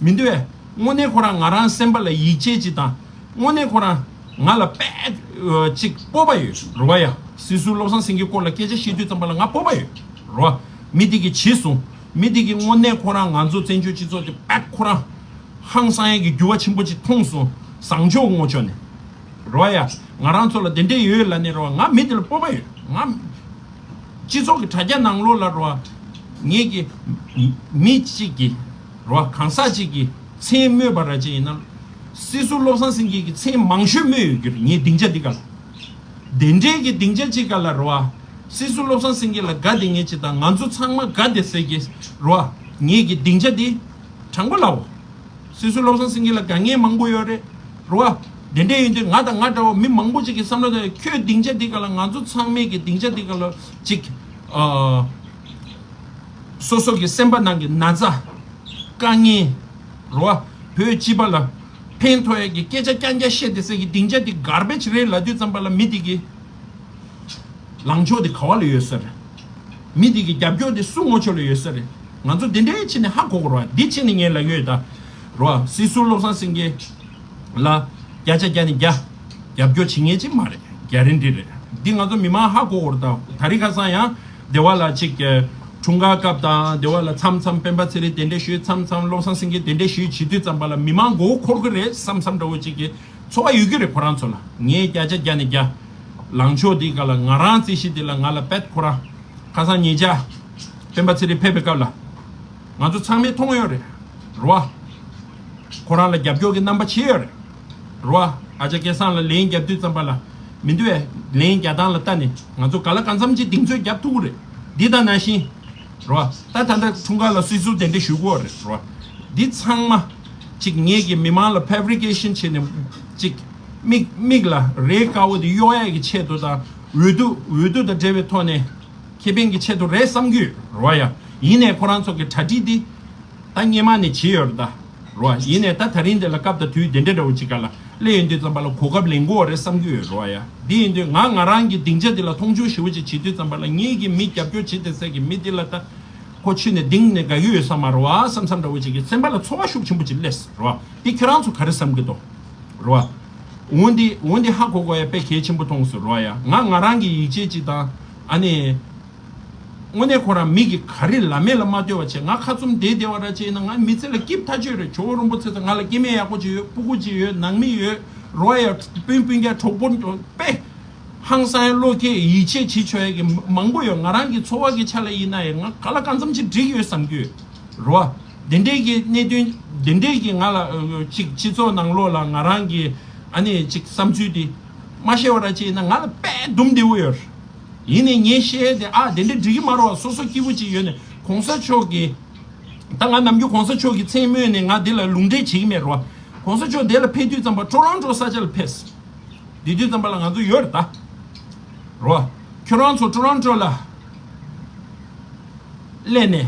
མི་འདུག་བས། དངོས་གནས་ཁོ་རང་ང་རང་སེམས་པ་ལ་ཡིད་ཆེས་ཅིག་དང་། དངོས་གནས་ཁོ་རང་ང་ལ་དཔེ་ཅིག་སྤོབས་པ་ཡོད་རེད་བ་ཡ། སྲིད་ཟུར་བློ་བཟང་སེང་གེའི་སྐོར་ལ་སྐད་ཆ་བཤད་དུས་ཙམ་པ་ལ་ང་སྤོབས་པ་ཡོད་རེད་བ། མི་དེ་གིས་བྱས་སོང་། མི་དེ་གིས་དངོས་གནས་ཁོ་རང་ང་ཚོ་བཙན་བྱོལ་སྤྱི་ཚོགས་དེ་དཔེ་ཁོ་རང་ཧང་སང་ཡས་ཀྱི་འགྱུར་བ་ཆེན་པོ་ཅིག་མཐོང་སོང་། བཟང་ཕྱོགས་ངོ་ཕྱོགས་ནས་རེད་བ་ཡ། ང་རང་ཚོ་ལ་དེ་འདྲས་ཡོད་ལབ་ནས་རེད་བ། ང་མི་དེ་ལ་སྤོབས་པ་ཡོད། ང་སྤྱི་ཚོགས་ཀྱི་དྲ་རྒྱ་ནང་ལོགས་ལ་རེད་བ། ངེད་ཀྱི་མི་གཅིག་གིས་རེད་བ། གང་ཟག་གཅིག་གིས་མཚན་སྨོས་པ་ར་ཅིག་ཡིན་ན། སྲིད་ཟུར་བློ་བཟང་སེང་གེ་གི་མཚན་མང་ཤོས་སྨོས་ཡོད་རྒྱུ་རེད། ངའི་སྡིངས་ཆ་འདི་ག་ལ། དེ་འདྲའི་གི་སྡིངས་ཆ་གཅིག་ག་ལ་རེད་བ། སྲིད་ཟུར་བློ་བཟང་སེང་གེ་ལ་དགའ་བསྡད་མཁན་གཅིག་དང་ང་ཚོ་ཚང་མ་དགའ་བསྡད་སའི་གི་རེད་བ། ངེད་ཀྱི་སྡིངས་ཆ་འདི་དྲང་པོ་ལབ་འོ། སྲིད་ཟུར་བློ་བཟང་སེང་གེ་ལ་དགའ་མཁན་མང་པོ་ཡོད་རེད་རེད་བ། དེ་འདྲ་ཡིན་དུས་ང་དང་ང་འདྲ་བ་མི་མང་པོ་ཅིག་གི་བསམ་བློ་དང་ཁྱོད་སྡིངས་ཆ་འདི་ག་ལ། ང་ཚོ་ཚང་མའི་གི་སྡིངས་ཆ་འདི་ག་ལ་ཅིག་ཨ། སོ་སོ་གི་སེམས་པ་ནང་གི་ན་ཚ། དཀའ་ངལ། རེད་བ། བོད་སྤྱི་པ་ལ་ཕན་ཐོགས་ཡས་ཀྱི་སྐད་ཆ་རྐྱང་རྐྱང་བཤད་བསྡད་སའི་གི་སྡིངས་ཆ་འདི་གར་བེཇ་རེད་ལབ་དུས་ཙམ་པ་ལ་མི་དེ་གི་ལངས་ཕྱོགས་དེ་ག་བ་ལ་ཡོད་ས་རེད། མི་དེ་གི་རྒྱབ་སྐྱོར་དེ་སུ་ངོ་ཕྱོགས་ལ་ཡོད་ས་རེད། ང་ཚོ་དེ་འདྲའི་ཕྱི་ནས་ཧ་གོ་དགོས་རེད་བ། འདི་ཕྱི་ནས་ངས་ལབ་ཡོད་ད། རེད་བ། སྲིད་ཟུར་བློ་བཟང་སེང་གེ་ལ་བརྒྱ་ཆ་བརྒྱ་ནས་བརྒྱ་རྒྱབ་སྐྱོར་བྱེད་མཁན་ཅིག་མ་རེད། གྷ་རན་ཊི་རེད། འདི་ང་ཚོ་མི་མང་ཧ་གོ་དགོས་རེད་ད། ད་རིང་ཁ་སང་ཡང་སྡེ་བ་ལ་ཅིག་འཁྲུངས་སྐར་སྐབས་དང་སྡེ་བ་ལ་མཚམས་མཚམས་སྤེན་པ་ཚེ་རིང་གདན་འདྲེན་ཞུས། མཚམས་མཚམས་བློ་བཟང་སེང་གེ་གདན་འདྲེན་ཞུས་བྱེད་དུས་ཙམ་པ་ལ་མི་མང་མགོ་བོ་འཁོར་གི་རེད་བསམ་བསམ་འདྲ་བོ་ཅིག་གི་ཚོར་བ་ཡོད་ཀྱི་རེད་ཁོ་རང་ཚོ་ལ། ངས་བརྒྱ་ཆ་བརྒྱ་ནས་བརྒྱ། ལངས་ཕྱོགས་འདི་ག་ལ། ང་རང་རྩིས་གཞི་འདི་ལ་ང་ལ་དཔེ་ཁོ་རང་ཁ་སང་ཉེ་ཆར་སྤེན་པ་ཚེ་རིང་ཕེབས་པའི་སྐབས་ལ་ང་ཚོ་ཚང་མས་མཐོང་ཡོད་རེད་རེད་བ། ཁོ་རང་ལ་རྒྱབ་སྐྱོར་གྱི་རྣམ་པ་བྱས་ཡོད་རེད་རེད་བ། ཨ་ཅག་སྐལ་བཟང་ལ་ལན་རྒྱབ་དུས་ཙམ་པ་ལ། མི་འདུག་བས། ལན་རྒྱག་སྟངས་ལ་ལྟ་ནས་ང་ཚོ་ག་ལ་གང་འཚམ་ཅིག་གདེང་ཚོད་རྒྱབ་ཐུབ་ཀྱི་རེད། འདི་དང་ནང་བཞིན་རེད་བ། ད་ད་ལྟ་འཁྲུངས་སྐར་ལ་སྲིད་ཟུར་གདན་འདྲེན་ཞུ་དགོས་རེད་རེད་བ། འདི་ཚང་མ་ཅིག་ངེད་ཀྱི་མི་མང་ལ་ཕེབ་རི་ཀེ་ཤན་བྱས་ནས་ཅིག་མིག་མིག་ལ་རས་དཀར་པོ་དེ་གཡོག་ཡག་གི་ཆེད་དུ་དང་འོས་བསྡུ་འོས་བསྡུ་དང་འབྲེལ་བའི་ཐོག་ནས་ཁེ་ཕན་གྱི་ཆེད་དུ་རེད་བསམ་གྱི་ཡོད་རེད་བ་ཡ། ཡིན་ནའི་ཁོ་རང་ཚོ་གི་གྲ་སྒྲིག་འདི་ད་སྔོན་མ་ནས་བྱས་ཡོད་རེད་ད། རེད་བ། ཡིན་ནའི་ད་ད་རིང་འདི་ལ་སྐབས་དང་དུས་དེ་འདྲ་འདྲ་བོ་ཅིག་ག་ལ་སླེབས་ཡོང་དུས་ཙམ་པ་ལ་གོ་སྐབས་ལེན་དགོས་རེད་བསམ་གྱི་ཡོད་རེད་བ་ཡ། འདི་ཡིན་དུས་ང་ང་རང་གི་སྡིངས་ཆ་འདི་ལ་མཐོང་ཆུང་ཞེ་པོ་ཅིག་བྱེད་དུས་ཙམ་པ་ལ་ངེད་ཀྱི་མི་རྒྱབ་སྐྱོར་བྱེད་བསྡད་སའི་གི་མི་འདི་ལ་ད་ཁོ་ཆུད་ནས་གདེང་ནས་དགའ་གི་ཡོད་ས་མ་རེད་བ་བསམ་བསམ་འདྲ་བོ་ཅིག་གི་སེམས་པ་ལ་ཚོར་བ་ཤུགས་ཆེན་པོ་ཅིག་སླེབས་རེད་བ། འདི་ཁྱེད་རང་ཚོ་ག་རེ་བསམ་གྱི་འདུག་རེད་བ། འོ་འདི་འོ་འདི་ཧ་གོ་དགོས་ཡ་དཔེ་གལ་ཆེན་པོ་མཐོང་སོང་རེད་བ་ཡ། ང་ང་རང་གི་ཡིད་ཆེས་ཅིག་དང་ཨ་ནི། དངོས་གནས་ཁོ་རང་མི་གི་ག་རེ་ལབ་མེད་ལ་མ་ལྟོས་པ་བྱས། ང་ཁ་བཙུམ་བསྡད་བསྡད་པ་ར་བྱས་ན་ང་མི་ཚེ་ལ་སྐྱིད་ཐག་ཆོད་རེད། ཇོ་བོ་རིན་པོ་ཆེ་ཚོ་ང་ལ་སྐྱེ་དམན་ཡག་པོ་ཅིག་ཡོད། སྤུ་གུ་ཅིག་ཡོད། ནང་མི་ཡོད། རོ་ཡ་སྤུན་སྤུན་ཀྱག་གྲོགས་པོ་དཔེ་ཧང་སང་ཡ་བློ་ཁེལ་ཡིད་ཆེས་བྱེད་ཆོག་ཡ་གི་མང་པོ་ཡོད། ང་རང་གི་འཚོ་བ་གི་ཆ་ལ་ཡིན་ན་ཡང་ང་ག་ལ་གང་འཚམ་ཅིག་འགྲིག་ཡོད་བསམ་གྱི་ཡོད་རོ། དེ་འདྲའི་གི་གནད་དོན་དེ་འདྲའི་གི་ང་ལ་ཅིག་སྤྱི་ཚོགས་ནང་ལོགས་ལ་ང་རང་གི་ཨ་ནི་ཅིག་བསམ་ཚུལ་དེ་མ་བཤད་པ་ར་བྱས་ན་ང་ལ་དཔེ་འདུམ་བདེ་བོ་ཡོད། ཡིན་ནའི་ངས་བཤད་དེ་ཨ་དེ་འདྲ་འགྲིག་གི་མ་རེད་བ། སོ་སོ་སྐྱིད་པོ་ཅིག་ཡོད་ནས་གོང་ས་མཆོག་གི་ད་ང་ནམ་རྒྱུན་གོང་ས་མཆོག་གི་མཚན་སྨོས་ནས་ང་འདི་ལ་ལུང་འདྲེན་བྱེད་ཀྱི་མེད་རེད་བ། གོང་ས་མཆོག་འདི་ལ་ཕེབས་དུས་ཙམ་པ་ཊོ་རོན་ཊོ་ས་ཆ་ལ་ཕེབས། འདི་དུས་ཙམ་པ་ལ་ང་ཚོ་ཡོད་རེད་ད། རེད་བ། ཁྱོད་རང་ཚོ་ཊོ་རོན་ཊོ་ལ་སླེབས་ནས་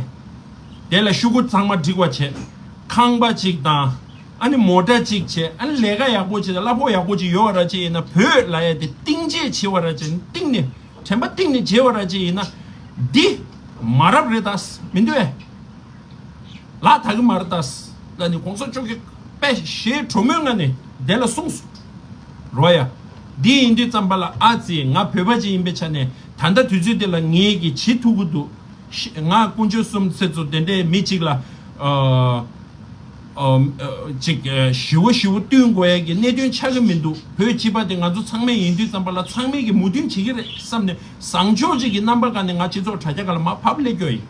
དེ་ལ་ཤོག་གུ་ཚང་མ་སྒྲིག་པ་བྱས། ཁང་པ་ཅིག་དང་ཨ་ནི་མོ་ཊ་ཅིག་བྱས། ཨ་ནི་ལས་ཀ་ཡག་པོ་ཅིག་དང་གླ་ཕོགས་ཡག་པོ་ཅིག་ཡོད་པ་ར་ཅིག་ཡིན་ན། བོད་ལ་ཡ་དེ་གཏིང་བརྗེད་བྱེད་པ་ར་ཅིག་གཏིང་ནས་དྲན་པ་གཏིང་ནས་བརྗེད་པ་ར་ཅིག་ཡིན་ན་འདི་མ་རབས་རེད་ད། མི་འདུག་ཨེ། ལག་ཐག་གི་མ་རེད་ད། ལ་ནི་གོང་ས་མཆོག་གིས་དཔེ་ཞེ་དྲོ་མོའི་ངང་ནས་དེ་ལ་གསུངས་སོང་། རོ་ཡ། འདི་ཡིན་དུས་ཙམ་པ་ལ་ཨ་ཙི་ང་བོད་པ་ཅིག་ཡིན་པའི་ཆ་ནས་ད་ལྟ་དུས་ཚོད་འདི་ལ་ངེད་ཀྱིས་བྱེད་ཐུབ་ཀྱི་འདུག་ཤི- ང་དཀོན་མཆོག་གསུམ་ཚེ་ཚོ་དེ་འདྲའི་མི་གཅིག་ལ་ཨ་ཨ་ཅིག་ཨ་ཞི་བ་ཞི་བ་བསྟུན་དགོས་ཡ་གི་གནད་དོན་ཆགས་ཀྱི་མི་འདུག་བོད་སྤྱི་པ་དེ་ང་ཚོ་ཚང་མས་ཡིན་དུས་ཙམ་པ་ལ་ཚང་མས་ཀྱི་མོས་མཐུན་བྱེད་ཀྱི་རེད་བསམ་ནས་བཟང་ཕྱོགས་ཅིག་གི་རྣམ་པ་སྒང་ནས་ང་སྤྱི་ཚོགས་དྲ་རྒྱ་སྒང་ལ་མར་ཕབ་སླེབས་རྒྱུ་ཡིན།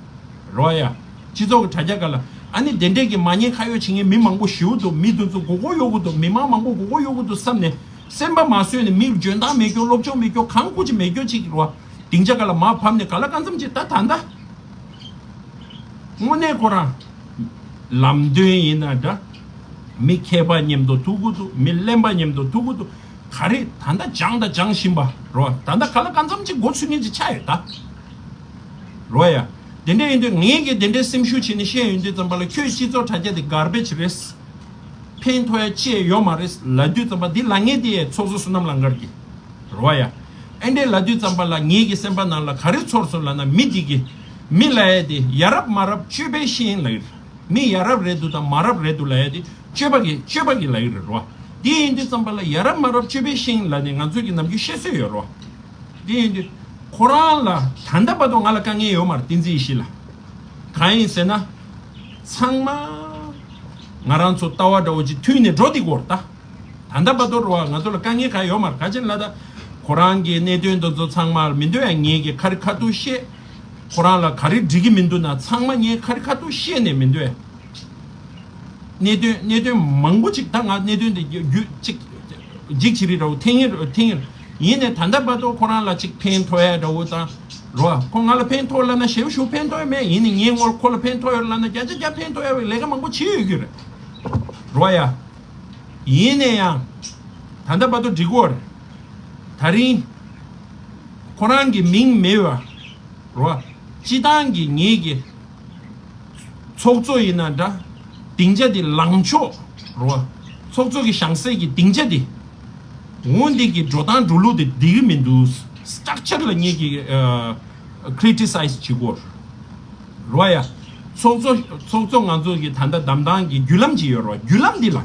རོ་ཡ། སྤྱི་ཚོགས་ཀྱི་དྲ་རྒྱ་སྒང་ལ་ཨ་ནི་དེ་འདྲས་ཀྱི་མ་ཉེས་ཁ་གཡོགས་བྱེད་མཁན་མི་མང་པོ་ཞེ་པོ་འདུག་མི་དེ་ཚོ་མགོ་སྐོར་གཡོག་གི་འདུག་མི་མང་མང་པོ་མགོ་སྐོར་གཡོག་གི་འདུག་བསམ་ནས་སེམས་པ་མ་བཟོད་ནས་མི་འཇོན་ཐང་མེད་རྒྱུ་སློབ་སྦྱོང་མེད་རྒྱུ་གང་དགོས་ཀྱི་མེད་རྒྱུ་ཅིག་རོ། སྡིངས་ཆ་སྒང་ལ་མར་ཕབ་ནས་ག་ལ་གང་འཚམ་ཅིག་ད་ད་ད། དངོས་གནས་ཁོ་རང་ལམ་སྟོན་ཡིན་ན་འདྲ། མི་མཁས་པ་མཉམ་དུ་ཐུག་གི་འདུག་མི་གླེན་པ་མཉམ་དུ་ཐུག་གི་འདུག་ག་རེ་ད་ལྟ་སྦྱངས་དང་སྦྱང་བཞིན་པ་རོ། ད་ལྟ་ག་ལ་གང་འཚམ་ཅིག་འགོ་ཚུགས་མཁན་ཅིག་ཆགས་ཡོད་ད། རོ་ཡ། དེ་འདྲ་ཡིན་དུས་ངས་ཀྱིས་དེ་འདྲའི་སེམས་ཤུགས་བྱས་ནས་བཤད་ཡོང་དུས་ཙམ་པ་ལ་ཁྱོད་སྤྱི་ཚོགས་དྲ་རྒྱ་དེ་གར་བེཇ་རེད། ཕན་ཐོགས་ཡ་ཅི་ཡང་ཡོད་མ་རེད་ལབ་དུས་ཙམ་པ་འདི་ལབ་མཁན་དེ་ཚོགས་གཙོ་བསོད་ནམས་ལང་དཀར་གྱིས། རོ་ཡ། ཨེ་འདྲས་ལབ་དུས་ཙམ་པ་ལ་ངེད་ཀྱི་སེམས་པ་ནང་ལ་ག་རེ་ཚོར་སོང་ལབ་ན་མི་འདི་གི་མི་ལབ་ཡ་དེ་ཡ་རབས་མ་རབས་ཅོད་པན་ཤིང་ལབ་ཀྱི་རེད། མི་ཡ་རབས་རེད་འདུག་དང་མ་རབས་རེད་འདུག་ལབ་ཡ་དེ་ སྤྱོད་པ་གི་སྤྱོད་པ་གི་ལ་ཡིག་རེད་རོ། འདི་ཡིན་དུས་ཙམ་པ་ལ་ཡ་རབས་མ་རབས་སྤྱོད་པའི་ཤིང་ལ་ནི་ང་ཚོས་ཀྱི་ནམ་རྒྱུན་བཤད་སྲོལ་ཡོད་རོ། འདི་ཡིན་དུས་ཁོ་རང་ལ་ད་ལྟ་བར་དུ་ང་ལ་དཀའ་ངལ་ཡོད་མ་རེད་བསྟན་འཛིན་ཡེ་ཤེས་ལགས། གང་ཡིན་ཟེར་ན། ཚང་མ་ང་རང་ཚོ་ལྟ་བ་འདྲ་བོ་ཅིག་མཐུན་ནས་འགྲོ་བསྡད་ཀྱི་ཡོད་རེད་ད། ད་ལྟ་བར་དུ་རོ་ང་ཚོ་ལ་དཀའ་ངལ་གང་ཡོད་མ་རེད། ག་ཅི་ལ་ད། ཁོ་རང་གི་གནད་དོན་དེ་ཚོ་ཚང་མ་མི་འདོད་ཡ་ངེད་ཀྱི་ཁ་རི་ཁ་ཐུག་བཤད། ཁོ་རང་ལ་ག་རེ་འགྲིག་གི་མི་འདུག་ན་ཚང་མ་ངས་ཁ་རི་ཁ་ཐུག་བཤད་ནས་མི་འདོད་ཡ། གནད་དོན་གནད་དོན་མང་པོ་ཅིག་ད་ང་གནད་དོན་དེ་རྒྱུ་རྒྱུ་ཅིག་འཇིག་ཆི་རི་འདྲ་བོ་འཐེན་ཡིན་འཐེན་ཡིན། ཡིན་ནས་ད་ལྟ་བར་དུ་ཁོ་རང་ལ་ཅིག་ཕན་ཐོགས་ཡ་འདྲ་བོ་དང་། རོ་ཁོ་ང་ལ་ཕན་ཐོགས་ལབ་ན་ཞེ་པོ་ཞེ་པོ་ཕན་ཐོགས་ཡ་མེད། ཡིན་ནས་ངའི་ངོར་ཁོ་ལ་ཕན་ཐོགས་ཡོད་ལབ་ན་བརྒྱ་ཆ་བརྒྱ་ཕན་ཐོགས་ཡ་བའི་ལས་ཀ་མང་པོ་བྱེད་ཡོད་རྒྱུ་རེད། རོ་ཡ། ཡིན་ནས་ཡང་། ད་ལྟ་བར་དུ་འགྲིག་གོ་རེད། ད་རིང་། ཁོ་རང་གི་མིང་མེད་པ། རོ། སྤྱི་བཏང་གི་ངེད་ཀྱི་ཚོགས་གཙོ་ཡིན་ན་འདྲ། སྡིངས་ཆ་འདི་ལངས་ཕྱོགས། རོ། ཚོགས་གཙོ་གི་བཞེངས་སའི་གི་སྡིངས་ཆ་འདི། འོ་འདི་གི་འགྲོ་སྟངས་འགྲོ་ལུགས་འདི་འགྲིག་གི་མི་འདུག་སི་ཊག་ཅར་ལ་ངེད་ཀྱི་ཁི་རི་ཊི་སའི་ཛི་བྱེད་ཀྱི་ཡོད་རེད། རོ་ཡ། ཚོགས་གཙོ་ཚོགས་གཙོ་ང་ཚོ་གི་ད་ལྟ་བདམས་སྟངས་ཀྱི་བརྒྱུད་ལམ་ཅིག་ཡོད་རོ། བརྒྱུད་ལམ་འདི་ལ།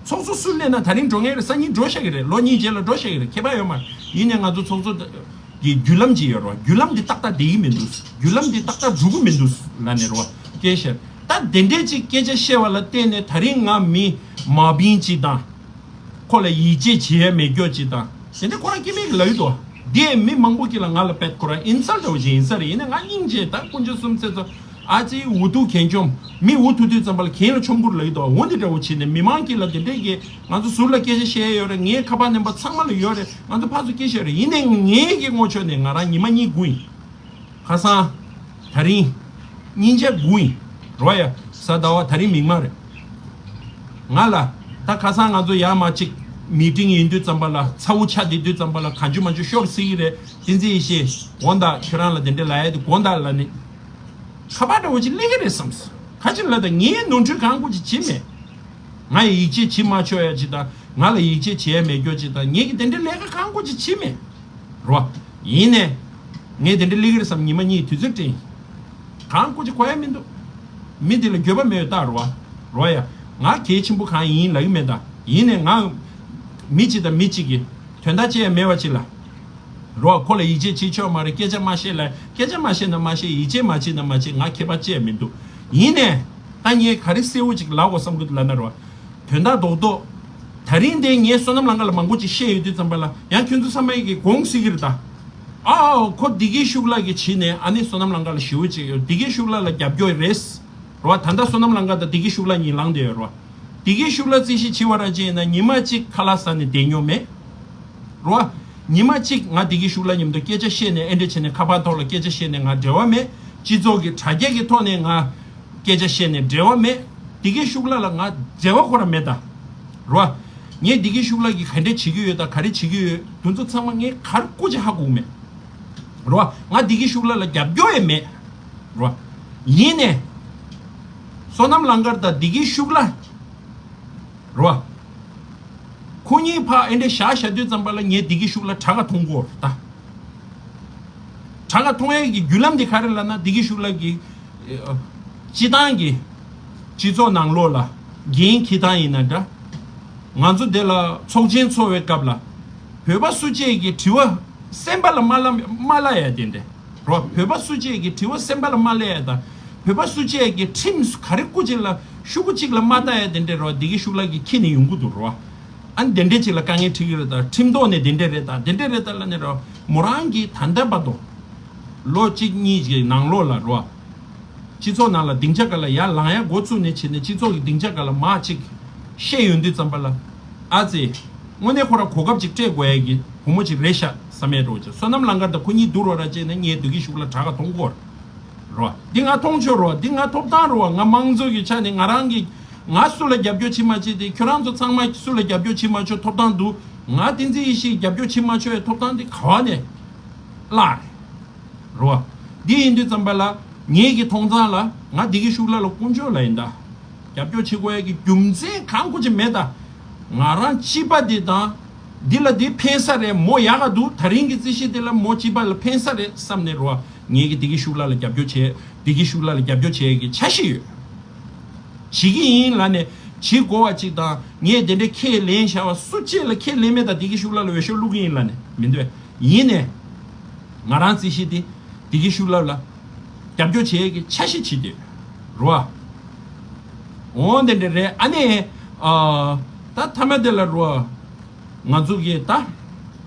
ཚོགས་གཙོ་སུ་སླེབས་ན་ད་རིང་འགྲོ་ངེས་རེད། སང་ཉིན་འགྲོ་ཤག་གི་རེད། ལོ་གཉིས་རྗེས་ལ་འགྲོ་ཤག་གི་རེད། ཁྱད་པར་ཡོད་མ་རེད། ཡིན་ནའི་ང་ཚོ་ཚོགས་གཙོ་གི་བརྒྱུད་ལམ་ཅིག་ཡོད་རོ། བརྒྱུད་ལམ་འདི་ཏག་ཏག་བསྡད་ཀྱི་མི་འདུག་བརྒྱུད་ལམ་འདི་ཏག་ཏག་འགྲོ་གི་མི་འདུག་ལབ་ནས་རོ། སྐད་བཤད། ད་དེ་འདྲས་ཅིག་སྐད་ཆ་བཤད་པ་ལ་བརྟེན་ནས་ད་རིང་ང་མི་མ་བིན་ཅིག་དང་། ཁོ་ལ་ཡིད་ཆེས་བྱེད་ཡ་མེད་སྐྱོ་ཅིག་དང་། དེ་འདྲ་ཁོ་རང་སྐྱེ་དམན་གྱི་ལབ་ཡོད་དོ། དེ་མི་མང་པོ་ཅིག་ལ་ང་ལ་བེད་ཁོ་རང་ཨིན་སལ་འདྲ་བོ་ཅིག་ཡིན་ས་རེད། ཡིན་ན་ང་སྙིང་རྗེ་ད་དཀོན་མཆོག་གསུམ་ཚེ་ཚོ། ཨ་ཙི་འུ་ཐུག་གན་ཆོམ། མི་འུ་ཐུག་དུས་ཙམ་པ་ལ་གན་ལ་ཆོམ་པོར་ལབ་ཡོད་དོ། འོ་འདི་འདྲ་བོ་བྱེད་ནས་མི་མང་ཅིག་ལ་དེ་འདྲས་ཀྱི་ང་ཚོ་ཟུར་ལ་སྐད་ཆ་བཤད་ཡ་ཡོད་རེད། ངའི་ཁ་པར་ནམ་བར་ཚང་མ་ལ་ཡོད་རེད། ང་ཚོ་ཕར་ཚུར་སྐད་ཆ་ཡོད་རེད། ཡིན་ནའི་ངའི་གི་ངོ་ཕྱོགས་ནས་ང་རང་ཉི་མ་གཉིས་སྒུག་ཡིན། ཁ་སང་། ད་རིང་། ཉིན་ཆ་དགུ་ཡིན། རོ་ཡ། གཟའ་ཟླ་བ་ད་རིང་མིག་དམར་རེད། ང་ལ། ད་ཁ་སང་ང་ཚོ་ཡར་མར་ཅིག་མི་ཊིང་ཡིན་དུས་ཙམ་པ་ལ་ཚ་བོ་ཆགས་བསྡད་དུས་ཙམ་པ་ལ་གང་བྱུང་མང་བྱུང་ཤོར་སྲིད་ཀྱི་རེད། བསྟན་འཛིན་ཡེ་ཤེས། དགོངས་དག་ཁྱོད་རང་ལ་དེ་འདྲ་ལབ་ཡ་དེ་དགོངས་དག་ལབ་ནི། ཁ་པར་འདྲ་བོ་ཅིག་སླེབས་ཀྱི་རེད་བསམས། ཁ་ཅིག་ལ་ད་ངས་ནོར་འཁྲུལ་གང་དགོས་ཅིག་བྱེད་མེད། ང་ཡི་ཡིད་ཆེས་བྱེད་མ་ཆོག་ཡ་ཅིག་དང་། ང་ལ་ཡིད་ཆེས་བྱེད་ཡ་མེད་སྐྱོ་ཅིག་དང་། ངེད་ཀྱི་དེ་འདྲའི་ལས་ཀ་གང་དགོས་ཅིག་བྱེད་མེད། རོ། ཡིན་ནས། ངས་དེ་འདྲ་ལས་ཀྱི་རེད་བསམ་ཉི་མ་གཉིས་དུས་ཚོད་སྤྲད། གང་དགོས་ཅིག་གོ་ཡ་མི་འདུག་མི་འདི་ལ་འགྱོད་པ་མེད་ཡོད་ད་རོ། རོ་ཡ། ང་གལ་ཆེན་པོ་གང་ཡིན་ལབ་ཀྱི་མེད་ད། ཡིན་ནས་ང་། མི་གཅིག་དང་མི་གཅིག་གིས། དོན་དག་ཅི་ཡང་མེད་པ་ཅིག་ལ། རོ། ཁོ་ལ་ཡིད་ཆེས་བྱེད་ཆོག་མ་རེད། སྐད་ཆ་མ་བཤད་ལ། སྐད་ཆ་མ་བཤད་ན་མ་བཤད། ཡིད་ཆེས་མ་བྱེད་ན་མ་བྱེད། ང་ཁྱད་པར་ཅི་ཡང་མི་འདུག་ཡིན་ནས། ད་ངས་ག་རེ་གསལ་བོ་ཅིག་ལབ་དགོས་བསམ་གི་འདུག་ལབ་ན་རོ། དོན་དག་རྡོག་རྡོག་ད་རིང་དེ་ངས་བསོད་ནམས་ལམ་ཁ་ལ་མང་པོ་ཅིག་བཤད་ཡོད་དུས་ཙམ་པ་ལ་ཡང་ཁྱོད་ཚོ་ཚང་མ་ཡིན་གྱི་དགོངས་སྲིད་ཀྱི་རེད་ད། ཨའོ་ཁོ་བདེ་སྐྱིད་ཤུགས་ལགས་ཀྱིས་བྱས་ནས་ཨ་ནི་བསོད་ནམས་ལམ་ཁ་ལ་ཞེ་པོ་ཅིག་ཡོད། བདེ་སྐྱིད་ཤུགས་ལགས་ལ་རྒྱབ་སྐྱོར་རེད། རོ། ད་ལྟ་བསོད་ནམས་ལམ་ཁ་དང་བདེ་སྐྱིད་ཤུགས་ལགས་གཉིས་ལངས་བསྡད་ཡོད་རོ། བདེ་སྐྱིད་ཤུགས་ལགས་རྩིས་གཞི་བྱེད་པ་ར་ཅིག་ཡིན་ན་ཉི་མ་གཅིག་ཁ་ལག་ཟ་ནས་བསྡད་མྱོང་མེད། རོ། ཉི་མ་གཅིག་ང་བདེ་སྐྱིད་ཤུགས་ལགས་མཉམ་དུ་སྐད་ཆ་བཤད་ནས་ཨེ་འདྲ་བྱས་ནས་ཁ་པར་ཐོག་ལ་སྐད་ཆ་བཤད་ནས་ང་འབྲེལ་བ་མེད། སྤྱི་ཚོགས་ཀྱི་དྲ་རྒྱ་གི་ཐོག་ནས་ང་སྐད་ཆ་བཤད་ནས་འབྲེལ་བ་མེད། བདེ་སྐྱིད་ཤུགས་ལགས་ལ་ང་འབྲེལ་བ་ཁོ་རང་མེད་ད། རོ། ངས་བདེ་སྐྱིད་ཤུགས་ལགས་ཀྱིས་ག་འདྲས་བྱེད་ཀྱི་ཡོད་དང་ག་རེ་བྱེད་ཀྱི་ཡོད་དེ་ཚོ་ཚང་མ་ངས་ག་རེ་སྐུ་མཁྱེན་ཧ་གོ་གི་མེད། རོ། ང་བདེ་སྐྱིད་ཤུགས་ལགས་ལ་རྒྱབ་སྐྱོར་ཡང་མེད། རོ། ཡིན་ནས། བསོད་ནམས་ལམ་ཁ་དང་བདེ་སྐྱིད་ཤུགས་ལགས། རོ། ཁོ་གཉིས་ཕར་ཨེ་འདྲ་བཞག་བཞག་དུས་ཙམ་པ་ལ་ངས་བདེ་སྐྱིད་ཤུགས་ལགས་དྲག་ག་མཐོང་གི་ཡོད་རེད་ད། དྲག་ག་མཐོང་ཡས་ཀྱི་བརྒྱུད་ལམ་དེ་ག་རེ་ལབ་ན་བདེ་སྐྱིད་ཤུགས་ལགས་ཀྱིས། ཨ། སྤྱི་བཏང་གི་སྤྱི་ཚོགས་ནང་ལོགས་ལ་འགན་འཁྱེར་སྟངས་ཡིན་ན་འདྲ། ང་ཚོ་འདི་ལ་ཚོགས་ཆེན་འཚོགས་པའི་སྐབས་ལ་བོད་པ་སུ་གཅིག་གིས་དྲི་བ་གསན་པ་ལ་མ་ལབ་མ་ལབ་ཡ་དེ་འདྲ་རོ། བོད་པ་སུ་གཅིག་གིས་དྲི་བ་གསན་པ་ལ་མ་ལབ་ཡ་དང་། བོད་པ་སུ་གཅིག་གིས་ཁྲིམས་ག་རེ་སྐུ་གཅིག་ལ་ཤོག་གུ་གཅིག་ལ་མ་ལྟ་ཡ་དེ་འདྲ་རོ། བདེ་སྐྱིད་ཤུགས་ལགས་ཀྱིས་འཁྱེར་ནས་ཡོང་གི་འདུག་རོ། ཨ་ནི་དེ་འདྲས་ཅིག་ལ་དཀའ་ངལ་འཕྲད་ཀྱི་རེད་ད། ཁྲིམས་ཐོག་ནས་དེ་འདྲས་རེད་ད། དེ་འདྲས་རེད་ད་ལབ་ནས་རོ། མོ་རང་གིས་ད་ལྟ་བར་དུ་ལོ་གཅིག་གཉིས་ཀྱི་ནང་ལོགས་ལ་རོ། སྤྱི་ཚོགས་ནང་ལ་སྡིངས་ཆ་སྒང་ལ་ཡར་ལངས་ཡ་འགོ་ཚུགས་ནས་བྱས་ནས་སྤྱི་ཚོགས་ཀྱི་སྡིངས་ཆ་སྒང་ལ་མར་ཅིག་བཤད་ཡོང་དུས་ཙམ་པ་ལ། ཨ་ཙི། དངོས་གནས་ཁོ་རང་གོ་སྐབས་ཅིག་སྤྲད་དགོས་ཡ་གི་བུ་མོ་ཅིག་རེད་ཤག་བསམ་ཡ་འདྲ་བོ་ཅིག། བསོད་ནམས་ལམ་ཁ་དང་ཁོ་གཉིས་བསྡུར་བ་ར་བྱས་ན་ངས་བདེ་སྐྱིད་ཤུགས་ལགས་དྲག་ག་མཐོང་གི་ཡོད་རེད། རོ། འདི་ང་མཐོང་ཆོག་རོ། འདི་ང་ཐོབ་ཐང་རོ། ང་དམངས་གཙོ་གི་ཆ་ནས་ང་རང་གི། ང་སུ་ལ་རྒྱབ་སྐྱོར་བྱེད་མ་བྱེད་དེ་ཁྱོད་རང་ཚོ་ཚང་མ་སུ་ལ་རྒྱབ་སྐྱོར་བྱེད་མ་ཆོག་ཐོབ་ཐང་འདུག། ང་བསྟན་འཛིན་ཡེ་ཤེས་རྒྱབ་སྐྱོར་བྱེད་མ་ཆོག་ཡ་ཐོབ་ཐང་འདི་ག་བ་ནས་བླངས་རེད། རོ། འདི་ཡིན་དུས་ཙམ་པ་ལ་ངེད་ཀྱི་མཐོང་སྟངས་ལ་ང་བདེ་སྐྱིད་ཤུགས་ལགས་ལ་དཀོན་མཆོག་ལ་ཡིན་ད། རྒྱབ་སྐྱོར་བྱེད་དགོས་ཡ་གི་རྒྱུ་མཚན་གང་དགོས་ཀྱི་མེད་ད། ང་རང་སྤྱི་པ་འདི་དང་། འདི་ལ་འདི་ཕན་ས་རེད། མོ་ཡག་ག་འདུག། ད་རིང་གི་རྩིས་གཞི་འདི་ལ་མོ་སྤྱི་པ་ལ་ཕན་ས་རེད་བསམ་ནས་རོ། ངེད་ཀྱི་བདེ་སྐྱིད་ཤུགས་ལགས་ལ་རྒྱབ་སྐྱོར་བྱེད། བདེ་སྐྱིད་ཤུགས་ལགས་ལ་རྒྱབ་སྐྱོར་བྱེད་ཡ་གི་འཆར་གཞི་ཡོད། བྱེད་ཀྱི་ཡིན་ལབ་ནས་ བྱེད་དགོས་པ་ཅིག་དང་། ངས་དེ་འདྲའི་ཁས་ལེན་བཞག་པ་སུ་གཅིག་ལ་ཁས་ལེན་མེད། ད་བདེ་སྐྱིད་ཤུགས་ལབ་ལ་འོས་ཤོག་བླུག་གི་ཡིན་ལབ་ནས་མི་འདོད། ཡིན་ནས་ང་རང་རྩིས་གཞི་དེ་བདེ་སྐྱིད་ཤུགས་ལབ་ལ་རྒྱབ་སྐྱོར་བྱེད་ཀྱི་འཆར་གཞི་བྱེད་དེ་རོ། འོ་དེ་འདྲ་རེད། ཨ་ནི་ཨ་ད་མཐའ་མ་དེ་ལ་རོ། ང་ཚོ་གིས་ད་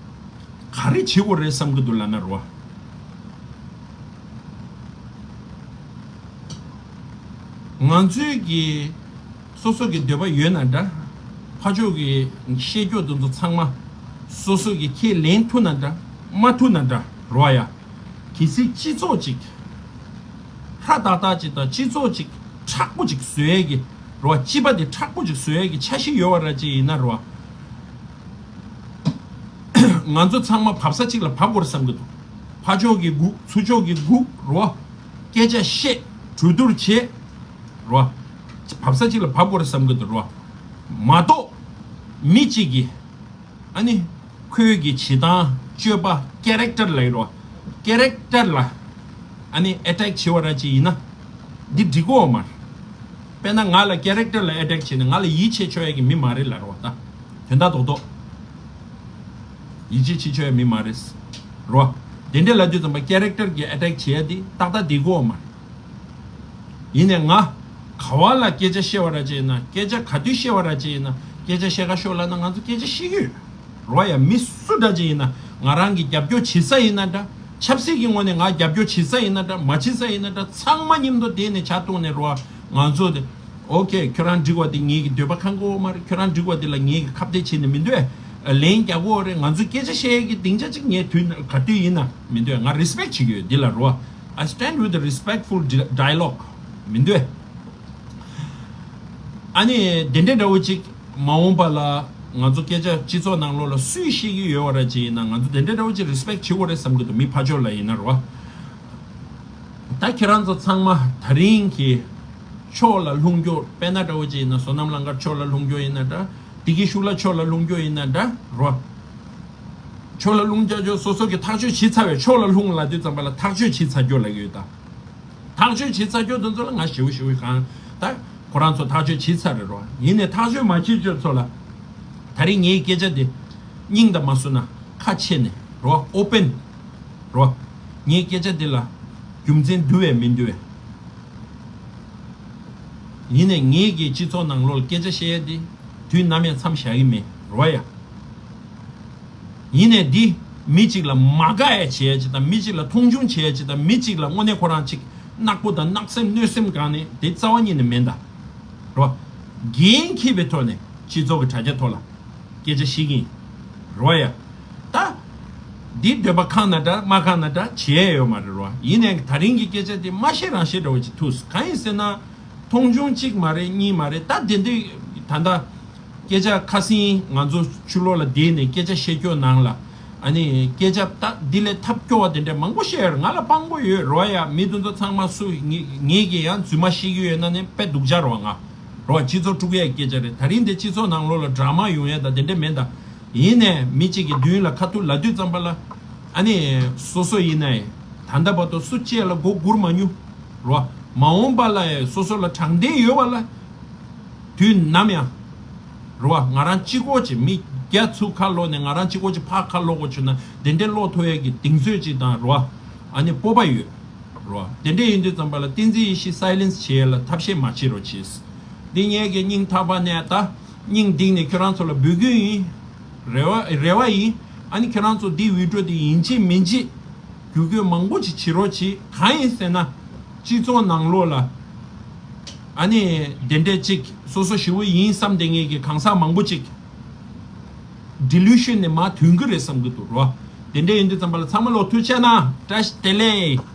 ག་རེ་བྱེད་དགོས་རེད་བསམ་གྱི་འདུག་ལབ་ན་རོ། ང་ཚོའི་གི་སོ་སོ་གི་འདོད་པ་ཡོད་ན་འདྲ། ཕར་ཕྱོགས་ཀྱི་བཤད་རྒྱུ་དེ་ཚོ་ཚང་མ་སོ་སོ་གི་ཁས་ལེན་ཐུབ་ན་འདྲ། མ་ཐུབ་ན་འདྲ་རོ་ཡ། གལ་སྲིད་སྤྱི་ཚོགས་ཅིག་ཧྲ་ཏག་ཏག་ཅིག་དང་། སྤྱི་ཚོགས་ཅིག་མཁྲེགས་པོ་ཅིག་བཟོ་ཡས་ཀྱི་རོ། སྤྱི་པ་དེ་མཁྲེགས་པོ་ཅིག་བཟོ་ཡས་ཀྱི་འཆར་གཞི་ཡོད་པ་ར་ཅིག་ཡིན་ན་རོ། ང་ཚོ་ཚང་མ་བབས་ས་གཅིག་ལ་བབས་དགོས་རེད་བསམ་གྱི་འདུག་ཕར་ཕྱོགས་ཀྱི་སྒུག་ཚུར་ཕྱོགས་ཀྱི་སྒུག་རོ། སྐད་ཆ་བཤད། གྲོས་བསྡུར་བྱེད་རོ། བབས་ས་གཅིག་ལ་བབས་དགོས་རེད་བསམ་གྱི་འདུག་རོ། མ་གཏོགས་མི་གཅིག་གིས་ཨ་ནི་ཁོའི་གི་བྱེད་སྟངས་སྤྱོད་པ་ཀེ་རེག་ཊར་ལ་ཡིན་རོ། ཀེ་རེག་ཊར་ལ་ཨ་ནི་ཨེ་ཊེག་བྱེད་པ་ར་ཅིག་ཡིན་ན་འདི་འགྲིག་གོ་མ་རེད། དཔེར་ན་ང་ལ་ཀེ་རེག་ཊར་ལ་ཨེ་ཊེག་བྱས་ནས་ང་ལ་ཡིད་ཆེས་ཆོག་ཡ་གི་མི་མ་རེད་ལབ་རོགས་ད། དོན་དག་རྡོག་རྡོག་ཡིད་ཆེས་བྱེད་ཆོག་ཡ་མི་མ་རེད་རོ། དེ་འདྲ་ལབ་དུས་ཙམ་པ་ཀེ་རེག་ཊར་གྱི་ཨེ་ཊེག་བྱེད་ཡ་འདི་ཏག་ཏག་འགྲིག་གོ་མ་རེད། ཡིན་ནས་ང་ག་བ་ལ་སྐད་ཆ་བཤད་པ་ར་ཅིག་ཡིན་ན། སྐད་ཆ་ག་དུས་བཤད་པ་ར་ཅིག་ཡིན་ན། སྐད་ཆ་བཤད་ག་ཤོག་ལབ་ན་ང་ཚོ་སྐད་ཆ་བཤད་ཀྱི་ཡོད་རོ་ཡ། མི་སུ་འདྲ་ཅིག་ཡིན་ན། ང་རང་གི་རྒྱབ་སྐྱོར་བྱེད་ས་ཡིན་ན་འདྲ། ཆབ་སྲིད་ཀྱི་ངོས་ནས་ང་རྒྱབ་སྐྱོར་བྱེད་ས་ཡིན་ན་འདྲ། མ་བྱེད་ས་ཡིན་ན་འདྲ། ཚང་མ་མཉམ་དུ་བསྡད་ནས་བྱ་བཏང་ནས་རོ། ང་ཚོ་དེ་ཨོ་ཁེ། ཁྱོད་རང་འགྲིག་པ་དེ་ངེད་ཀྱི་འདོད་པ་ཁེངས་གོ་མ་རེད། ཁྱོད་རང་འགྲིག་པ་དེ་ལ་ངེད་ཀྱི་ཁ་གཏད་བྱེད་ནས་མི་འདོད། ལན་རྒྱག་གོ་རེད། ང་ཚོ་སྐད་ཆ་བཤད་ཡས་ཀྱི་སྡིངས་ཆ་གཅིག་ངས་དུས་ག་དུས་ཡིན་ན་མི་འདོད། ང་རེ་སི་པེག་བྱེད་ཀྱི་ཡོད་འདི་ལ་རོ། I stand with a respectful di- dialogue. མི་འདོད། ཨ་ནི་དེ་འདྲའི་འདྲ་བོ་ཅིག་མ་འོངས་པ་ལ་ང་ཚོ་སྐད་ཆ་སྤྱི་ཚོགས་ནང་ལོགས་ལ་སུས་བཤད་ཀྱི་ཡོད་པ་ར་ཅིག་ཡིན་ན། ང་ཚོ་དེ་འདྲའི་འདྲ་བོ་ཅིག་རེ་སི་པེག་བྱེད་དགོས་རེད་བསམ་གྱི་འདུག་མི་ཕར་ཕྱོགས་ལ་ཡིན་ན་རོ། ད་ཁྱེད་རང་ཚོ་ཚང་མ་དེ་རིང་གི་ཕྱོགས་ལ་ལྷུང་རྒྱུ། དཔེར་ན་འདྲ་བོ་ཅིག་ཡིན་ན་བསོད་ནམས་གླིང་དཀར་ཕྱོགས་ལ་ལྷུང་རྒྱུ་ཡིན་ན་འདྲ། བདེ་སྐྱིད་ཤུགས་ལ་ཕྱོགས་ལ་ལྷུང་རྒྱུ་ཡིན་ན་འདྲ་རོ། ཕྱོགས་ལ་ལྷུང་རྒྱུ་སོ་སོ་གི་ཐག་གཅོད་བྱས་ཚར་བའི་ཕྱོགས་ལ་ལྷུང་ལབ་དུས་ཙམ་པ་ལ་ཐག་གཅོད་བྱས་ཚར་རྒྱུ་ལབ་ཀྱི་ཡོད་ད། ཐག་གཅོད་བྱས་ཚར་རྒྱུ་དེ་ཚོ་ལ་ང་ཞེ་པོ་ཞེ་པོ་གང་ད་ཁོ་རང་ཚོ་ཐག་གཅོད་བྱས་ཚར་རེད་རོ། ཡིན་ནའི་ཐག་གཅོད་མ་བྱས་རྒྱུ་ཚོ་ལ་དེ་རིང་ངའི་སྐད་ཆ་དེ་སྙིང་དང་མ་བསུ་ན་ཁ་ཕྱེ་ནས་རོ། ཨོ་པེན་རོ། ངའི་སྐད་ཆ་དེ་ལ་རྒྱུ་མཚན་འདུག་པས་མི་འདུག་པས། ཡིན་ནའི་ངེད་ཀྱི་སྤྱི་ཚོགས་ནང་ལོགས་ལ་སྐད་ཆ་བཤད་ཡ་དེ་དུས་ནམ་ཡང་མཚམས་བཞག་གི་མེད་རོ་ཡ། ཡིན་ནའི་འདི་མི་གཅིག་ལ་མ་དགའ་ཡ་བྱེད་ཡ་ཅིག་དང་། མི་གཅིག་ལ་མཐོང་ཆུང་བྱེད་ཡ་ཅིག་དང་། མི་གཅིག་ལ་དངོས་གནས་ཁོ་རང་ཅིག་ནག་པོ་དང་གནག་སེམས་གནོད་སེམས་གང་ནས་དེ་རྩ་བ་ཉིད་ནས་མེད་ད་རོ། འགན་འཁྱེར་བའི་ཐོག་ནས་སྤྱི་ཚོགས་ཀྱི་དྲ་རྒྱ་ཐོག་ལ་སྐད་ཆ་བཤད་ཀྱི་ཡིན་རོ་ཡ། ད་འདི་འདོད་པ་ཁེངས་ན་འདྲ་མ་ཁེངས་ན་འདྲ་བྱེད་ཡ་ཡོད་མ་རེད་རོ། ཡིན་ནའི་དེ་རིང་གི་སྐད་ཆ་དེ་མ་བཤད་རང་བཤད་འདྲ་བོ་ཅིག་ཐུག་གང་ཡིན་ཟེར་ན། མཐོང་ཆུང་གཅིག་མ་རེད་གཉིས་མ་རེད། ད་དེ་འདྲའི་ད་ལྟ་སྐད་ཆ་ཁ་སང་ང་ཚོ་ཕྱི་ལོགས་ལ་བསྡད་ནས་སྐད་ཆ་བཤད་རྒྱུ་ནང་ལ་ཨ་ནི་སྐད་ཆ་ད་འདི་ལས་ཐབས་སྐྱོ་བ་དེ་འདྲ་མང་པོ་བཤད་ཡོད་རེད། ང་ལ་དཔང་པོ་ཡོད་རོ་ཡ། མི་དེ་ཚོ་ཚང་མ་སུ་ངེད་ངེད་ཀྱིས་ཡང་རྫུན་མ་བཤད་ཀྱི་ཡོད་ན་ནི་དཔེ་སྡུག་ཅག་རོ། ང་རོ་སྤྱི་ཚོགས་དཀྲུག་ཡའི་སྐད་ཆ་རེད། དེ་རིང་འདི་སྤྱི་ཚོགས་ནང་ལོགས་ལ་ཌ་ར་མ་ཡོང་ཡ་ད་དེ་འདྲ་མེད་ད། ཡིན་ནའི་མི་གཅིག་གི་མདུན་ལ་ཁ་ཐུག་ལབ་དུས་ཙམ་པ་ལ་ཨ་ནི་སོ་སོ་ཡིན་ནའི་ད་ལྟ་བར་དུ་སུ་གཅིག་ལ་མགོ་སྒུར་མ་མྱོང་རོ། མ་འོངས་པ་ལ་ཡང་སོ་སོ་ལ་དྲང་བདེན་ཡོད་པ་ལ་དུས་ནམ་ཡང་རོ། ང་རང་གཅིག་པོ་ཅིག་མི་བརྒྱ་ཚུར་ཁ་ལོག་ནས་ང་རང་གཅིག་པོ་ཅིག་ཕར་ཁ་ལོག་དགོས་བྱུང་ན་དེ་འདྲའི་ལོག་ཐུབ་ཡས་ཀྱི་གདེང་ཚོད་ཅིག་དང་རོ། ཨ་ནི་སྤོབས་པ་ཡོད་རོ། དེ་འདྲ་ཡིན་དུས་ཙམ་པ་ལ་བསྟན་འཛིན་ཡེ་ཤེས་སའི་ལེན་སི་བྱེད་ཡས་ལ་ཐབས་ཤེས་མ་བྱེད་རོགས་གྱིས། འདི་ངེད་ཀྱི་སྙིང་ཐག་པ་ནས་ད་སྙིང་གཏིང་ནས་ཁྱོད་རང་ཚོ་ལ་འབོད་སྐུལ་ཡིན། རེ་བ་རེ་བ་ཡིན། ཨ་ནི་ཁྱོད་རང་ཚོ་འདི་བི་ཌི་ཡོ་འདི་ཡིན་གཅིག་མིན་གཅིག་བརྒྱུད་སྐུལ་མང་པོ་ཅིག་བྱེད་རོགས་གྱིས། གང་ཡིན་ཟེར་ན་སྤྱི་ཚོགས་ནང་ལོགས་ལ་ཨ་ནི་དེ་འདྲས་ཅིག་སོ་སོ་ཞེ་པོ་ཡིན་བསམ་བསྡད་མཁན་གྱི་གང་ཟག་མང་པོ་ཅིག་ཌི་ལུ་ཤན་ནས་མར་ཐོན་གྱི་རེད་བསམ་གྱི་འདུག་རོ། དེ་འདྲས་ཡིན་དུས་ཙམ་པ་ལ་ཚང་མ་ལོ་ཐུགས་རྗེ་གནང་། བཀྲ་ཤིས་བདེ་ལེགས།